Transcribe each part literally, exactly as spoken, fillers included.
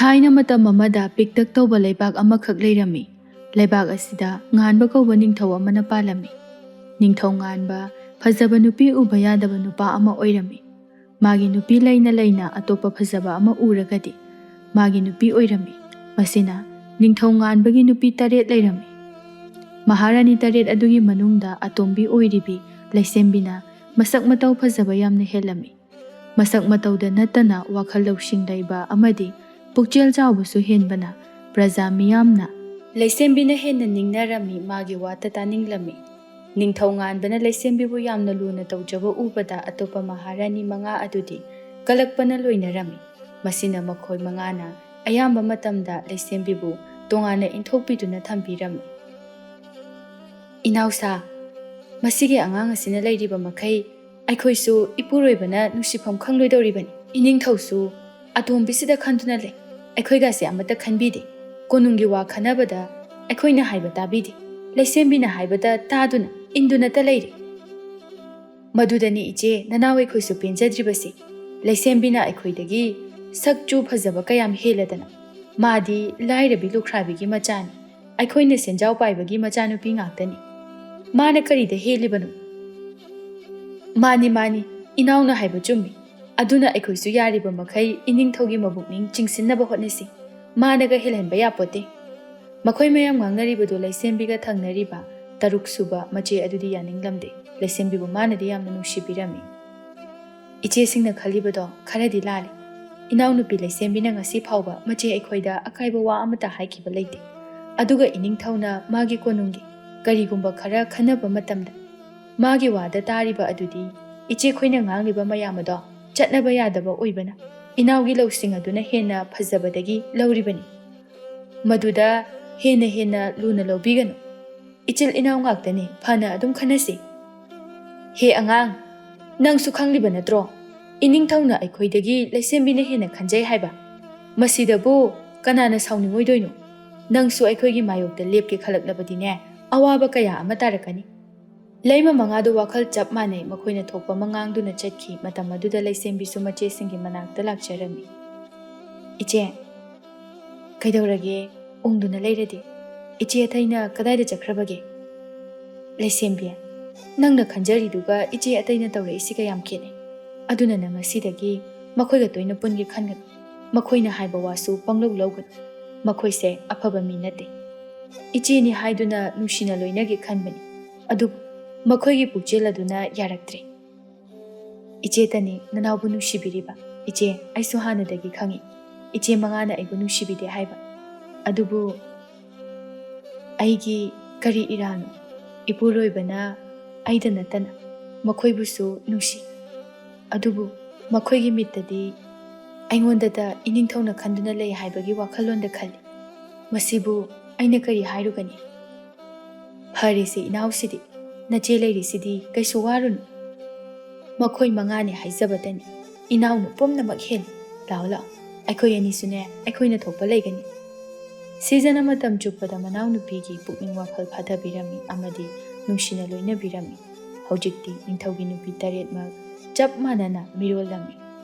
ꯊꯥꯏꯅ ꯃꯇꯝ ꯑꯃꯗ ꯄꯤꯛꯇꯛ ꯇꯧꯕ ꯂꯩꯕꯥꯛ ꯑꯃꯈꯛ ꯂꯩꯔꯝꯃꯤ꯫ ꯂꯩꯕꯥꯛ ꯑꯁꯤꯗ ꯉꯥꯟꯕ ꯀꯧꯕ ꯅꯤꯡꯊꯧ ꯑꯃꯅ ꯄꯥꯜꯂꯝꯃꯤ꯫ ꯅꯤꯡꯊꯧ ꯉꯥꯟꯕ ꯐꯖꯕ ꯅꯨꯄꯤ ꯎꯕ ꯌꯥꯗꯕ ꯅꯨꯄꯥ ꯑꯃ ꯑꯣꯏꯔꯝꯃꯤ꯫ ꯃꯥꯒꯤ ꯅꯨꯄꯤ ꯂꯩꯅ ꯂꯩꯅ ꯑꯇꯣꯞꯄ ꯐꯖꯕ ꯑꯃ ꯎꯔꯒꯗꯤ ꯃꯥꯒꯤ ꯅꯨꯄꯤ ꯑꯣꯏꯔꯝꯃꯤ꯫ ꯃꯁꯤꯅ ꯅꯤꯡꯊꯧ ꯉꯥꯟꯕꯒꯤ ꯅꯨꯄꯤ ꯇꯔꯦꯠ ꯂꯩꯔꯝꯃꯤ꯫ ꯃꯍꯥꯔꯥꯅꯤ ꯇꯔꯦꯠ ꯑꯗꯨꯒꯤ ꯃꯅꯨꯡꯗ ꯑꯇꯣꯝꯕꯤ ꯑꯣꯏꯔꯤꯕꯤ ꯂꯩꯁꯦꯝꯕꯤꯅ ꯃꯁꯛ ꯃꯇꯧ ꯐꯖꯕ ꯌꯥꯝꯅ ꯍꯦꯜꯂꯝꯃꯤ꯫ ꯃꯁꯛ ꯃꯇꯧꯗ ꯅꯠꯇꯅ ꯋꯥꯈꯜ ꯂꯧꯁꯤꯡ ꯂꯩꯕ ꯑꯃꯗꯤ ꯄꯨꯛꯆꯦꯜ ꯆꯥꯎꯕꯁꯨ ꯍꯦꯟꯕꯅ ꯄ꯭ꯔꯖꯥ ꯃꯤꯌꯥꯝꯅ ꯂꯩꯁꯦꯝꯕꯤꯅ ꯍꯦꯟꯅ ꯅꯤꯡꯅꯔꯝꯃꯤ, ꯃꯥꯒꯤ ꯋꯥꯇ ꯇꯥꯅꯤꯡꯂꯝꯃꯤ꯫ ꯅꯤꯡꯊꯧ ꯉꯥꯟꯕꯅ ꯂꯩꯁꯦꯝꯕꯤꯕꯨ ꯌꯥꯝꯅ ꯂꯨꯅ ꯇꯧꯖꯕ ꯎꯕꯗ ꯑꯇꯣꯞꯄ ꯃꯍꯥꯔꯥꯅꯤ ꯃꯉꯥ ꯑꯗꯨꯗꯤ ꯀꯂꯛꯄꯅ ꯂꯣꯏꯅꯔꯝꯃꯤ꯫ ꯃꯁꯤꯅ ꯃꯈꯣꯏ ꯃꯉꯥꯅ ꯑꯌꯥꯝꯕ ꯃꯇꯝꯗ ꯂꯩꯁꯦꯝꯕꯤꯕꯨ ꯇꯣꯉꯥꯟꯅ ꯏꯟꯊꯣꯛꯄꯤꯗꯨꯅ ꯊꯝꯕꯤꯔꯝꯃꯤ꯫ "ꯏꯅꯥꯎꯁꯥ, ꯃꯁꯤꯒꯤ ꯑꯉꯥꯡ ꯑꯁꯤꯅ ꯂꯩꯔꯤꯕ ꯃꯈꯩ ꯑꯩꯈꯣꯏꯁꯨ ꯏꯄꯨꯔꯣꯏꯕꯅ ꯅꯨꯡꯁꯤꯐꯝ ꯈꯪꯂꯣꯏꯗꯧꯔꯤꯕꯅꯤ꯫ ꯏꯅꯤꯡꯊꯧꯁꯨ ꯑꯇꯣꯝꯕꯤꯁꯤꯗ ꯈꯟꯗꯨꯅ ꯂꯩ꯫ ꯑꯩꯈꯣꯏꯒꯁꯦ ꯑꯃꯠꯇ ꯈꯟꯕꯤꯗꯦ꯫ ꯀꯣꯅꯨꯡꯒꯤ ꯋꯥ ꯈꯟꯅꯕꯗ ꯑꯩꯈꯣꯏꯅ ꯍꯥꯏꯕ ꯇꯥꯕꯤꯗꯦ꯫ ꯂꯩꯁꯦꯝꯕꯤꯅ ꯍꯥꯏꯕꯗ ꯇꯥꯗꯨꯅ ꯏꯟꯗꯨꯅꯇ ꯂꯩꯔꯦ꯫ ꯃꯗꯨꯗꯅꯤ ꯏꯆꯦ, ꯅꯅꯥꯎ ꯑꯩꯈꯣꯏꯁꯨ ꯄꯦꯟꯖꯗ꯭ꯔꯤꯕꯁꯤ꯫ ꯂꯩꯁꯦꯝꯕꯤꯅ ꯑꯩꯈꯣꯏꯗꯒꯤ ꯁꯛ ꯆꯨ ꯐꯖꯕ ꯀꯌꯥꯝ ꯍꯦꯜꯂꯗꯅ꯫ ꯃꯥꯗꯤ ꯂꯥꯏꯔꯕꯤ ꯂꯨꯈ꯭ꯔꯥꯕꯤꯒꯤ ꯃꯆꯥꯅꯤ꯫ ꯑꯩꯈꯣꯏꯅ ꯁꯦꯟꯖꯥꯎ ꯄꯥꯏꯕꯒꯤ ꯃꯆꯥꯅꯨꯄꯤ ꯉꯥꯛꯇꯅꯤ꯫ ꯃꯥꯅ ꯀꯔꯤꯗ ꯍꯦꯜꯂꯤꯕꯅꯣ?" "ꯃꯥꯅꯤ, ꯃꯥꯅꯤ, ꯏꯅꯥꯎꯅ ꯍꯥꯏꯕ ꯆꯨꯝꯃꯤ꯫ ꯑꯗꯨꯅ ꯑꯩꯈꯣꯏꯁꯨ ꯌꯥꯔꯤꯕ ꯃꯈꯩ ꯏꯅꯤꯡꯊꯧꯒꯤ ꯃꯕꯨꯛꯅꯤꯡ ꯆꯤꯡꯁꯤꯟꯅꯕ ꯍꯣꯠꯅꯁꯤ꯫ ꯃꯥꯅꯒ ꯍꯦꯜꯍꯟꯕ ꯌꯥꯄꯣꯠꯇꯦ꯫" ꯃꯈꯣꯏ ꯃꯌꯥꯝ ꯉꯥꯡꯅꯔꯤꯕꯗꯨ ꯂꯩꯁꯦꯝꯕꯤꯒ ꯊꯪꯅꯔꯤꯕ ꯇꯔꯨꯛ ꯁꯨꯕ ꯃꯆꯦ ꯑꯗꯨꯗꯤ ꯌꯥꯅꯤꯡꯂꯝꯗꯦ꯫ ꯂꯩꯁꯦꯝꯕꯤꯕꯨ ꯃꯥꯅꯗꯤ ꯌꯥꯝꯅ ꯅꯨꯡꯁꯤꯕꯤꯔꯝꯃꯤ꯫ "ꯏꯆꯦꯁꯤꯡꯅ ꯈꯜꯂꯤꯕꯗꯣ ꯈꯔꯗꯤ ꯂꯥꯜꯂꯤ꯫ ꯏꯅꯥꯎꯅꯨꯄꯤ ꯂꯩꯁꯦꯝꯕꯤꯅ ꯉꯁꯤ ꯐꯥꯎꯕ ꯃꯆꯦ ꯑꯩꯈꯣꯏꯗ ꯑꯀꯥꯏꯕ ꯋꯥ ꯑꯃꯠꯇ ꯍꯥꯏꯈꯤꯕ ꯂꯩꯇꯦ꯫ ꯑꯗꯨꯒ ꯏꯅꯤꯡꯊꯧꯅ ꯃꯥꯒꯤ ꯀꯣꯅꯨꯡꯒꯤ ꯀꯔꯤꯒꯨꯝꯕ ꯈꯔ ꯈꯟꯅꯕ ꯃꯇꯝꯗ ꯃꯥꯒꯤ ꯋꯥꯗ ꯇꯥꯔꯤꯕ ꯑꯗꯨꯗꯤ ꯏꯆꯦꯈꯣꯏꯅ ꯉꯥꯡꯂꯤꯕ ꯃꯌꯥꯝ ꯑꯗꯣ ꯆꯠꯅꯕ ꯌꯥꯗꯕ ꯑꯣꯏꯕꯅ ꯏꯅꯥꯎꯒꯤ ꯂꯧꯁꯤꯡ ꯑꯗꯨꯅ ꯍꯦꯟꯅ ꯐꯖꯕꯗꯒꯤ ꯂꯧꯔꯤꯕꯅꯤ꯫ ꯃꯗꯨꯗ ꯍꯦꯟꯅ ꯍꯦꯟꯅ ꯂꯨꯅ ꯂꯧꯕꯤꯒꯅꯨ꯫ ꯏꯆꯤꯜ ꯏꯅꯥꯎ ꯉꯥꯛꯇꯅꯤ, ꯐꯅ ꯑꯗꯨꯝ ꯈꯟꯅꯁꯤ꯫" "ꯍꯦ ꯑꯉꯥꯡ, ꯅꯪꯁꯨ ꯈꯪꯂꯤꯕ ꯅꯠꯇ꯭ꯔꯣ? ꯏꯅꯤꯡꯊꯧꯅ ꯑꯩꯈꯣꯏꯗꯒꯤ ꯂꯩꯁꯦꯝꯕꯤꯅ ꯍꯦꯟꯅ ꯈꯟꯖꯩ ꯍꯥꯏꯕ꯫ ꯃꯁꯤꯗꯕꯨ ꯀꯅꯥꯅ ꯁꯥꯎꯅꯤꯡꯉꯣꯏꯗꯣꯏꯅꯣ? ꯅꯪꯁꯨ ꯑꯩꯈꯣꯏꯒꯤ ꯃꯥꯌꯣꯛꯇ ꯂꯦꯞꯀꯦ ꯈꯜꯂꯛꯂꯕꯗꯤꯅꯦ, ꯑꯋꯥꯕ ꯀꯌꯥ ꯑꯃ ꯇꯥꯔꯛꯀꯅꯤ꯫" ꯂꯩꯃ ꯃꯉꯥꯗꯨ ꯋꯥꯈꯜ ꯆꯞ ꯃꯥꯟꯅꯩ꯫ ꯃꯈꯣꯏꯅ ꯊꯣꯛꯄ ꯑꯃ ꯉꯥꯡꯗꯨꯅ ꯆꯠꯈꯤ꯫ ꯃꯇꯝ ꯑꯗꯨꯗ ꯂꯩꯁꯦꯝꯕꯤꯁꯨ ꯃꯆꯦꯁꯤꯡꯒꯤ ꯃꯅꯥꯛꯇ ꯂꯥꯛꯆꯔꯝꯃꯤ꯫ "ꯏꯆꯦ, "ꯀꯩꯗꯧꯔꯒꯦ? ꯎꯪꯗꯨꯅ ꯂꯩꯔꯗꯤ? ꯏꯆꯦ ꯑꯇꯩꯅ ꯀꯗꯥꯏꯗ ꯆꯠꯈ꯭ꯔꯕꯒꯦ?" "ꯂꯩꯁꯦꯝꯕꯤ, ꯅꯪꯅ ꯈꯟꯖꯔꯤꯗꯨꯒ ꯏꯆꯦ ꯑꯇꯩꯅ ꯇꯧꯔꯛꯏꯁꯤꯒ ꯌꯥꯝ ꯈꯦꯠꯅꯩ꯫ ꯑꯗꯨꯅ ꯅꯪ ꯉꯁꯤꯗꯒꯤ ꯃꯈꯣꯏꯒ ꯇꯣꯏꯅ ꯄꯨꯟꯒꯦ ꯈꯟꯒꯅꯨ꯫ ꯃꯈꯣꯏꯅ ꯍꯥꯏꯕ ꯋꯥꯁꯨ ꯄꯪꯂꯧ ꯂꯧꯒꯅꯨ꯫ ꯃꯈꯣꯏꯁꯦ ꯑꯐꯕ ꯃꯤ ꯅꯠꯇꯦ꯫ ꯏꯆꯦꯅꯤ ꯍꯥꯏꯗꯨꯅ ꯅꯨꯡꯁꯤꯅ ꯂꯣꯏꯅꯒꯦ ꯈꯟꯕꯅꯤ꯫ ꯑꯗꯨꯕꯨ ꯃꯈꯣꯏꯒꯤ ꯄꯨꯛꯆꯦꯜ ꯑꯗꯨꯅ ꯌꯥꯔꯛꯇ꯭ꯔꯦ꯫ ꯏꯆꯦꯇꯅꯤ ꯅꯅꯥꯎꯕꯨ ꯅꯨꯡꯁꯤꯕꯤꯔꯤꯕ꯫ ꯏꯆꯦ, ꯑꯩꯁꯨ ꯍꯥꯟꯅꯗꯒꯤ ꯈꯪꯏ, ꯏꯆꯦ ꯃꯉꯥꯅ ꯑꯩꯕꯨ ꯅꯨꯡꯁꯤꯕꯤꯗꯦ ꯍꯥꯏꯕ꯫ ꯑꯗꯨꯕꯨ ꯑꯩꯒꯤ ꯀꯔꯤ ꯏꯔꯥꯜꯅꯣ? ꯏꯄꯨꯔꯣꯏꯕꯅ ꯑꯩꯗ ꯅꯠꯇꯅ ꯃꯈꯣꯏꯕꯨꯁꯨ ꯅꯨꯡꯁꯤ꯫ ꯑꯗꯨꯕꯨ ꯃꯈꯣꯏꯒꯤ ꯃꯤꯠꯇꯗꯤ ꯑꯩꯉꯣꯟꯗꯇ ꯏꯅꯤꯡꯊꯧꯅ ꯈꯟꯗꯨꯅ ꯂꯩ ꯍꯥꯏꯕꯒꯤ ꯋꯥꯈꯜꯂꯣꯟꯗ ꯈꯜꯂꯤ꯫ ꯃꯁꯤꯕꯨ ꯑꯩꯅ ꯀꯔꯤ ꯍꯥꯏꯔꯨꯒꯅꯤ? ꯐꯔꯦꯁꯦ ꯏꯅꯥꯎꯁꯤꯗꯤ, ꯅꯆꯦ ꯂꯩꯔꯤꯁꯤꯗꯤ ꯀꯩꯁꯨ ꯋꯥꯔꯨꯅꯨ꯫ ꯃꯈꯣꯏ ꯃꯉꯥꯅꯦ ꯍꯥꯏꯖꯕꯇꯅꯤ, ꯏꯅꯥꯎꯅ ꯄꯨꯝꯅꯃꯛ ꯍꯦꯜꯂꯤ꯫ ꯂꯥꯛꯑꯣ, ꯂꯥꯛꯑꯣ, ꯑꯩꯈꯣꯏ ꯑꯅꯤꯁꯨꯅꯦ, ꯑꯩꯈꯣꯏꯅ ꯊꯣꯛꯄ ꯂꯩꯒꯅꯤ꯫ ꯁꯤꯖꯅ ꯃꯇꯝ ꯆꯨꯞꯄꯗ ꯃꯅꯥꯎꯅꯨꯄꯤꯒꯤ ꯄꯨꯛꯅꯤꯡ ꯋꯥꯈꯜ ꯐꯥꯊꯕꯤꯔꯝꯃꯤ ꯑꯃꯗꯤ ꯅꯨꯡꯁꯤꯅ ꯂꯣꯏꯅꯕꯤꯔꯝꯃꯤ꯫ ꯍꯧꯖꯤꯛꯇꯤ ꯅꯤꯡꯊꯧꯒꯤ ꯅꯨꯄꯤ ꯇꯔꯦꯠꯃꯛ ꯆꯞ ꯃꯥꯟꯅꯅ ꯃꯤꯔꯣꯜꯂꯝꯃꯤ꯫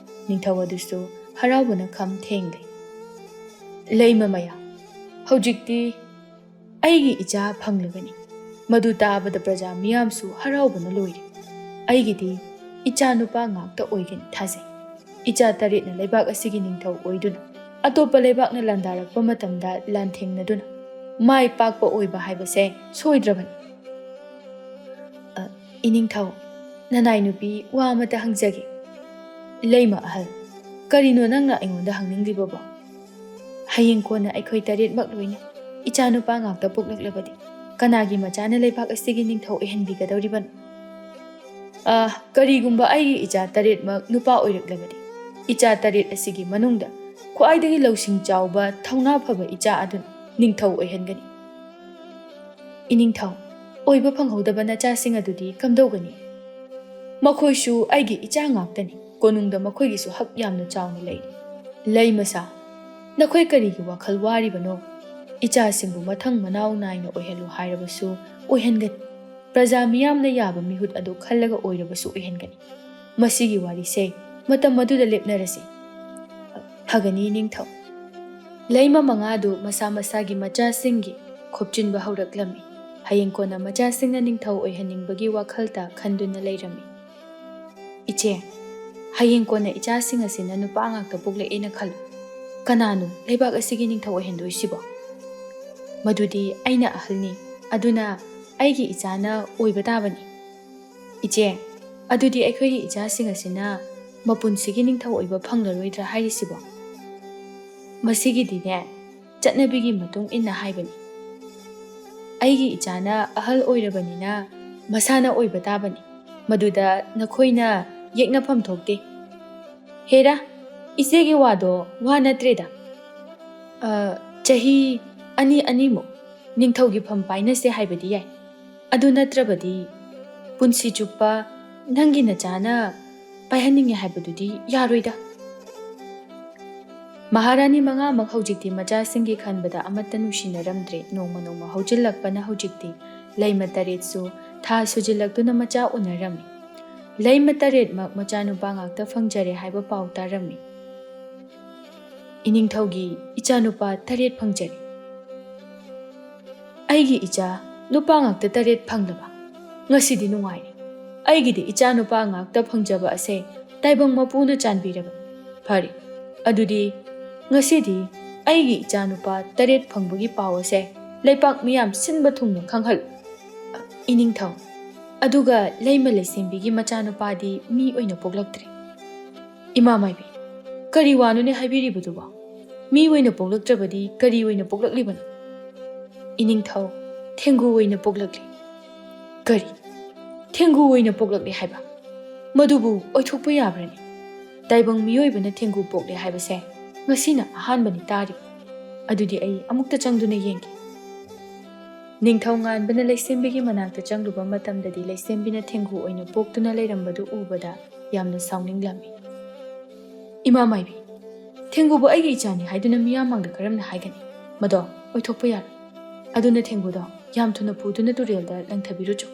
ꯅꯤꯡꯊꯧ ꯑꯗꯨꯁꯨ ꯍꯔꯥꯎꯕꯅ ꯈꯝ ꯊꯦꯡꯂꯦ꯫ ꯂꯩꯃ ꯃꯌꯥ, ꯍꯧꯖꯤꯛꯇꯤ ꯑꯩꯒꯤ ꯏꯆꯥ ꯐꯪꯂꯒꯅꯤ꯫ ꯃꯗꯨ ꯇꯥꯕꯗ ꯄ꯭ꯔꯖꯥ ꯃꯤꯌꯥꯝꯁꯨ ꯍꯔꯥꯎꯕꯅ ꯂꯣꯏꯔꯦ꯫ ꯑꯩꯒꯤꯗꯤ ꯏꯆꯥ ꯅꯨꯄꯥ ꯉꯥꯛꯇ ꯑꯣꯏꯒꯅꯤ ꯊꯥꯖꯩ꯫ ꯏꯆꯥ ꯇꯔꯦꯠꯅ ꯂꯩꯕꯥꯛ ꯑꯁꯤꯒꯤ ꯅꯤꯡꯊꯧ ꯑꯣꯏꯗꯨꯅ ꯑꯇꯣꯞꯄ ꯂꯩꯕꯥꯛꯅ ꯂꯥꯟꯗꯥꯔꯛꯄ ꯃꯇꯝꯗ ꯂꯥꯟꯊꯦꯡꯅꯗꯨꯅ ꯃꯥꯏ ꯄꯥꯛꯄ ꯑꯣꯏꯕ ꯍꯥꯏꯕꯁꯦ ꯁꯣꯏꯗ꯭ꯔꯕꯅꯤ꯫ ꯑ, ꯏꯅꯤꯡꯊꯧ, ꯅꯅꯥꯏ ꯅꯨꯄꯤ ꯋꯥ ꯑꯃꯇ ꯍꯪꯖꯒꯦ꯫ ꯂꯩꯃ ꯑꯍꯜ, ꯀꯔꯤꯅꯣ ꯅꯪꯅ ꯑꯩꯉꯣꯟꯗ ꯍꯪꯅꯤꯡꯂꯤꯕꯕꯣ? ꯍꯌꯦꯡ ꯀꯣꯟꯅ ꯑꯩꯈꯣꯏ ꯇꯔꯦꯠꯃꯛ ꯂꯣꯏꯅ ꯏꯆꯥ ꯅꯨꯄꯥ ꯉꯥꯛꯇ ꯄꯣꯛꯂꯛꯂꯕꯗꯤ ꯀꯅꯥꯒꯤ ꯃꯆꯥꯅ ꯂꯩꯕꯥꯛ ꯑꯁꯤꯒꯤ ꯅꯤꯡꯊꯧ ꯑꯣꯏꯍꯟꯕꯤꯒꯗꯧꯔꯤꯕꯅꯣ? ꯑ, ꯀꯔꯤꯒꯨꯝꯕ ꯑꯩꯒꯤ ꯏꯆꯥ ꯇꯔꯦꯠꯃꯛ ꯅꯨꯄꯥ ꯑꯣꯏꯔꯛꯂꯕꯗꯤ, ꯏꯆꯥ ꯇꯔꯦꯠ ꯑꯁꯤꯒꯤ ꯃꯅꯨꯡꯗ ꯈ꯭ꯋꯥꯏꯗꯒꯤ ꯂꯧꯁꯤꯡ ꯆꯥꯎꯕ, ꯊꯧꯅꯥ ꯐꯕ ꯏꯆꯥ ꯑꯗꯨꯅ ꯅꯤꯡꯊꯧ ꯑꯣꯏꯍꯟꯒꯅꯤ꯫ ꯏꯅꯤꯡꯊꯧ, ꯑꯣꯏꯕ ꯐꯪꯍꯧꯗꯕ ꯅꯆꯥꯁꯤꯡ ꯑꯗꯨꯗꯤ ꯀꯝꯗꯧꯒꯅꯤ? ꯃꯈꯣꯏꯁꯨ ꯑꯩꯒꯤ ꯏꯆꯥ ꯉꯥꯛꯇꯅꯤ꯫ ꯀꯣꯅꯨꯡꯗ ꯃꯈꯣꯏꯒꯤꯁꯨ ꯍꯛ ꯌꯥꯝꯅ ꯆꯥꯎꯅ ꯂꯩꯔꯤ꯫ ꯂꯩꯃꯁꯥ, ꯅꯈꯣꯏ ꯀꯔꯤꯒꯤ ꯋꯥꯈꯜ ꯋꯥꯔꯤꯕꯅꯣ? ꯏꯆꯥꯁꯤꯡꯕꯨ ꯃꯊꯪ ꯃꯅꯥꯎ ꯅꯥꯏꯅ ꯑꯣꯏꯍꯜꯂꯨ ꯍꯥꯏꯔꯕꯁꯨ ꯑꯣꯏꯍꯟꯒꯅꯤ꯫ ꯄ꯭ꯔꯖꯥ ꯃꯤꯌꯥꯝꯅ ꯌꯥꯕ ꯃꯤꯍꯨꯠ ꯑꯗꯨ ꯈꯜꯂꯒ ꯑꯣꯏꯔꯕꯁꯨ ꯑꯣꯏꯍꯟꯒꯅꯤ꯫ ꯃꯁꯤꯒꯤ ꯋꯥꯔꯤꯁꯦ ꯃꯇꯝ ꯑꯗꯨꯗ ꯂꯦꯞꯅꯔꯁꯤ꯫ ꯐꯒꯅꯤ, ꯏꯅꯤꯡꯊꯧ꯫ ꯂꯩꯃ ꯃꯉꯥꯗꯨ ꯃꯁꯥ ꯃꯁꯥꯒꯤ ꯃꯆꯥꯁꯤꯡꯒꯤ ꯈꯣꯞꯆꯤꯟꯕ ꯍꯧꯔꯛꯂꯝꯃꯤ꯫ ꯍꯌꯦꯡ ꯀꯣꯟꯅ ꯃꯆꯥꯁꯤꯡꯅ ꯅꯤꯡꯊꯧ ꯑꯣꯏꯍꯟꯅꯤꯡꯕꯒꯤ ꯋꯥꯈꯜꯇ ꯈꯟꯗꯨꯅ ꯂꯩꯔꯝꯃꯤ꯫ "ꯏꯆꯦ, ꯍꯌꯦꯡ ꯀꯣꯟꯅ ꯏꯆꯥꯁꯤꯡ ꯑꯁꯤꯅ ꯅꯨꯄꯥ ꯉꯥꯛꯇ ꯄꯣꯛꯂꯛꯑꯦꯅ ꯈꯜꯂꯨ꯫ ꯀꯅꯥꯅꯣ ꯂꯩꯕꯥꯛ ꯑꯁꯤꯒꯤ ꯅꯤꯡꯊꯧ ꯑꯣꯏꯍꯟꯗꯣꯏꯁꯤꯕꯣ? ꯃꯗꯨꯗꯤ ꯑꯩꯅ ꯑꯍꯜꯅꯤ, ꯑꯗꯨꯅ ꯑꯩꯒꯤ ꯏꯆꯥꯅ ꯑꯣꯏꯕ ꯇꯥꯕꯅꯤ꯫ ꯏꯆꯦ, ꯑꯗꯨꯗꯤ ꯑꯩꯈꯣꯏꯒꯤ ꯏꯆꯥꯁꯤꯡ ꯑꯁꯤꯅ ꯃꯄꯨꯟꯁꯤꯒꯤ ꯅꯤꯡꯊꯧ ꯑꯣꯏꯕ ꯐꯪꯂꯔꯣꯏꯗ꯭ꯔꯥ ꯍꯥꯏꯔꯤꯁꯤꯕꯣ?" "ꯃꯁꯤꯒꯤꯗꯤꯅꯦ, ꯆꯠꯅꯕꯤꯒꯤ ꯃꯇꯨꯡ ꯏꯟꯅ ꯍꯥꯏꯕꯅꯤ꯫ ꯑꯩꯒꯤ ꯏꯆꯥꯅ ꯑꯍꯜ ꯑꯣꯏꯔꯕꯅꯤꯅ ꯃꯁꯥꯅ ꯑꯣꯏꯕ ꯇꯥꯕꯅꯤ꯫ ꯃꯗꯨꯗ ꯅꯈꯣꯏꯅ ꯌꯦꯛꯅꯐꯝ ꯊꯣꯛꯇꯦ꯫ ꯍꯦꯔꯥ, ꯏꯆꯦꯒꯤ ꯋꯥꯗꯣ ꯋꯥ ꯅꯠꯇ꯭ꯔꯦꯗ꯫ ꯑ, ꯆꯍꯤ ꯑꯅꯤ ꯑꯅꯤꯃꯨꯛ ꯅꯤꯡꯊꯧꯒꯤ ꯐꯝ ꯄꯥꯏꯅꯁꯦ ꯍꯥꯏꯕꯗꯤ ꯌꯥꯏ꯫ ꯑꯗꯨ ꯅꯠꯇ꯭ꯔꯕꯗꯤ ꯄꯨꯟꯁꯤ ꯆꯨꯞꯄ ꯅꯪꯒꯤ ꯅꯆꯥꯅ ꯄꯥꯏꯍꯟꯅꯤꯡꯉꯦ ꯍꯥꯏꯕꯗꯨꯗꯤ ꯌꯥꯔꯣꯏꯗ꯫" ꯃꯍꯥꯔꯥꯅꯤ ꯃꯉꯥꯃꯛ ꯍꯧꯖꯤꯛꯇꯤ ꯃꯆꯥꯁꯤꯡꯒꯤ ꯈꯟꯕꯗ ꯑꯃꯠꯇ ꯅꯨꯡꯁꯤꯅꯔꯝꯗ꯭ꯔꯦ꯫ ꯅꯣꯡꯃ ꯅꯣꯡꯃ ꯍꯧꯖꯤꯜꯂꯛꯄꯅ ꯍꯧꯖꯤꯛꯇꯤ ꯂꯩꯃ ꯇꯔꯦꯠꯁꯨ ꯊꯥ ꯁꯨꯖꯤꯜꯂꯛꯇꯨꯅ ꯃꯆꯥ ꯎꯅꯔꯝꯃꯤ꯫ ꯂꯩꯃ ꯇꯔꯦꯠꯃꯛ ꯃꯆꯥꯅꯨꯄꯥ ꯉꯥꯛꯇ ꯐꯪꯖꯔꯦ ꯍꯥꯏꯕ ꯄꯥꯎ ꯇꯥꯔꯝꯃꯤ꯫ "ꯏꯅꯤꯡꯊꯧꯒꯤ ꯏꯆꯥꯅꯨꯄꯥ ꯇꯔꯦꯠ ꯐꯪꯖꯔꯦ꯫ ꯑꯩꯒꯤ ꯏꯆꯥ ꯅꯨꯄꯥ ꯉꯥꯛꯇ ꯇꯔꯦꯠ ꯐꯪꯂꯕ? ꯉꯁꯤꯗꯤ ꯅꯨꯡꯉꯥꯏꯔꯦ꯫ ꯑꯩꯒꯤꯗꯤ ꯏꯆꯥ ꯅꯨꯄꯥ ꯉꯥꯛꯇ ꯐꯪꯖꯕ ꯑꯁꯦ ꯇꯥꯏꯕꯪ ꯃꯄꯨꯅ ꯆꯥꯟꯕꯤꯔꯕꯅꯤ꯫ ꯐꯔꯦ, ꯑꯗꯨꯗꯤ ꯉꯁꯤꯗꯤ ꯑꯩꯒꯤ ꯏꯆꯥ ꯅꯨꯄꯥ ꯇꯔꯦꯠ ꯐꯪꯕꯒꯤ ꯄꯥꯎ ꯑꯁꯦ ꯂꯩꯄꯥꯛ ꯃꯤꯌꯥꯝ ꯁꯤꯟꯕ ꯊꯨꯡꯅ ꯈꯪꯍꯜꯂꯨ꯫" "ꯏꯅꯤꯡꯊꯧ, ꯑꯗꯨꯒ ꯂꯩꯃ ꯂꯩꯁꯦꯝꯕꯤꯒꯤ ꯃꯆꯥꯅꯨꯄꯥꯗꯤ ꯃꯤ ꯑꯣꯏꯅ ꯄꯣꯛꯂꯛꯇ꯭ꯔꯦ꯫" "ꯏꯃꯥ ꯃꯥꯏꯕꯤ, ꯀꯔꯤ ꯋꯥꯅꯣꯅꯦ ꯍꯥꯏꯕꯤꯔꯤꯕꯗꯨꯕꯣ? ꯃꯤ ꯑꯣꯏꯅ ꯄꯣꯛꯂꯛꯇ꯭ꯔꯕꯗꯤ ꯀꯔꯤ ꯑꯣꯏꯅ ꯄꯣꯛꯂꯛꯂꯤꯕꯅꯣ?" "ꯏꯅꯤꯡꯊꯧ, ꯊꯦꯡꯒꯨ ꯑꯣꯏꯅ ꯄꯣꯛꯂꯛꯂꯤ꯫" "ꯀꯔꯤ? ꯊꯦꯡꯒꯨ ꯑꯣꯏꯅ ꯄꯣꯛꯂꯛꯂꯦ ꯍꯥꯏꯕ? ꯃꯗꯨꯕꯨ ꯑꯣꯏꯊꯣꯛꯄ ꯌꯥꯕ꯭ꯔꯅꯦ? ꯇꯥꯏꯕꯪ ꯃꯤꯑꯣꯏꯕꯅ ꯊꯦꯡꯒꯨ ꯄꯣꯛꯂꯦ ꯍꯥꯏꯕꯁꯦ ꯉꯁꯤꯅ ꯑꯍꯥꯟꯕꯅꯤ ꯇꯥꯔꯤꯕ꯫ ꯑꯗꯨꯗꯤ ꯑꯩ ꯑꯃꯨꯛꯇ ꯆꯪꯗꯨꯅ ꯌꯦꯡꯒꯦ꯫" ꯅꯤꯡꯊꯧ ꯉꯥꯟꯕꯅ ꯂꯩꯁꯦꯝꯕꯤꯒꯤ ꯃꯅꯥꯛꯇ ꯆꯪꯂꯨꯕ ꯃꯇꯝꯗꯗꯤ ꯂꯩꯁꯦꯝꯕꯤꯅ ꯊꯦꯡꯒꯨ ꯑꯣꯏꯅ ꯄꯣꯛꯇꯨꯅ ꯂꯩꯔꯝꯕꯗꯨ ꯎꯕꯗ ꯌꯥꯝꯅ ꯁꯥꯎꯅꯤꯡꯂꯝꯃꯤ꯫ "ꯏꯃꯥ ꯃꯥꯏꯕꯤ, ꯊꯦꯡꯒꯨꯕꯨ ꯑꯩꯒꯤ ꯏꯆꯥꯅꯤ ꯍꯥꯏꯗꯨꯅ ꯃꯤꯌꯥꯝ ꯃꯥꯡꯗ ꯀꯔꯝꯅ ꯍꯥꯏꯒꯅꯤ? ꯃꯗꯣ ꯑꯣꯏꯊꯣꯛꯄ ꯌꯥꯔꯣꯏ꯫ ꯑꯗꯨꯅ ꯊꯦꯡꯒꯨꯗꯣ ꯌꯥꯝ ꯊꯨꯅ ꯄꯨꯗꯨꯅ ꯇꯨꯔꯦꯜꯗ ꯂꯪꯊꯕꯤꯔꯨꯆꯣ꯫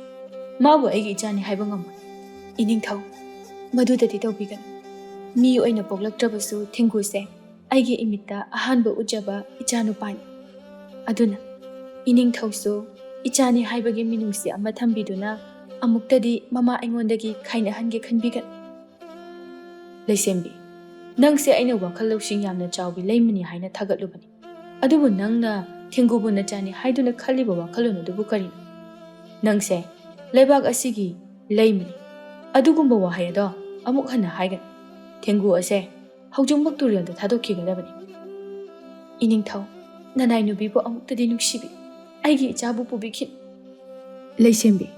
ꯃꯥꯕꯨ ꯑꯩꯒꯤ ꯏꯆꯥꯅꯤ ꯍꯥꯏꯕ ꯉꯝꯃꯣꯏ꯫" "ꯏꯅꯤꯡꯊꯧ, ꯃꯗꯨꯗꯗꯤ ꯇꯧꯕꯤꯒꯅꯨ꯫ ꯃꯤ ꯑꯣꯏꯅ ꯄꯣꯛꯂꯛꯇ꯭ꯔꯕꯁꯨ ꯊꯦꯡꯒꯨꯁꯦ ꯑꯩꯒꯤ ꯏꯃꯤꯠꯇ ꯑꯍꯥꯟꯕ ꯎꯖꯕ ꯏꯆꯥꯅꯨꯄꯥꯅꯤ꯫ ꯑꯗꯨꯅ ꯏꯅꯤꯡꯊꯧꯁꯨ ꯏꯆꯥꯅꯤ ꯍꯥꯏꯕꯒꯤ ꯃꯤꯅꯨꯡꯁꯤ ꯑꯃ ꯊꯝꯕꯤꯗꯨꯅ ꯑꯃꯨꯛꯇꯗꯤ ꯃꯃꯥ ꯑꯩꯉꯣꯟꯗꯒꯤ ꯈꯥꯏꯅꯍꯟꯒꯦ ꯈꯟꯕꯤꯒꯅꯨ꯫ ꯂꯩꯁꯦꯝꯕꯤ, ꯅꯪꯁꯦ ꯑꯩꯅ ꯋꯥꯈꯜ ꯂꯧꯁꯤꯡ ꯌꯥꯝꯅ ꯆꯥꯎꯕꯤ ꯂꯩꯃꯅꯤ ꯍꯥꯏꯅ ꯊꯥꯒꯠꯂꯨꯕꯅꯤ꯫ ꯑꯗꯨꯕꯨ ꯅꯪꯅ ꯊꯦꯡꯒꯨꯕꯨ ꯅꯆꯥꯅꯤ ꯍꯥꯏꯗꯨꯅ ꯈꯜꯂꯤꯕ ꯋꯥꯈꯜꯂꯣꯟ ꯑꯗꯨꯕꯨ ꯀꯔꯤꯅꯣ? ꯅꯪꯁꯦ ꯂꯩꯕꯥꯛ ꯑꯁꯤꯒꯤ ꯂꯩꯃꯅꯤ꯫ ꯑꯗꯨꯒꯨꯝꯕ ꯋꯥꯍꯩ ꯑꯗꯣ ꯑꯃꯨꯛ ꯍꯟꯅ ꯍꯥꯏꯒꯅꯨ꯫ ꯊꯦꯡꯒꯨ ꯑꯁꯦ ꯍꯧꯖꯤꯛꯃꯛ ꯇꯨꯔꯦꯜꯗ ꯊꯥꯗꯣꯛꯈꯤꯒꯗꯕꯅꯤ꯫ ꯏꯅꯤꯡꯊꯧ, ꯅꯅꯥꯏ ꯅꯨꯄꯤꯕꯨ ꯑꯃꯨꯛꯇꯗꯤ ꯅꯨꯡꯁꯤꯕꯤ꯫ ꯑꯩꯒꯤ ꯏꯆꯥꯕꯨ ꯄꯨꯕꯤꯈꯤꯅꯨ꯫ ꯂꯩꯁꯦꯝꯕꯤ,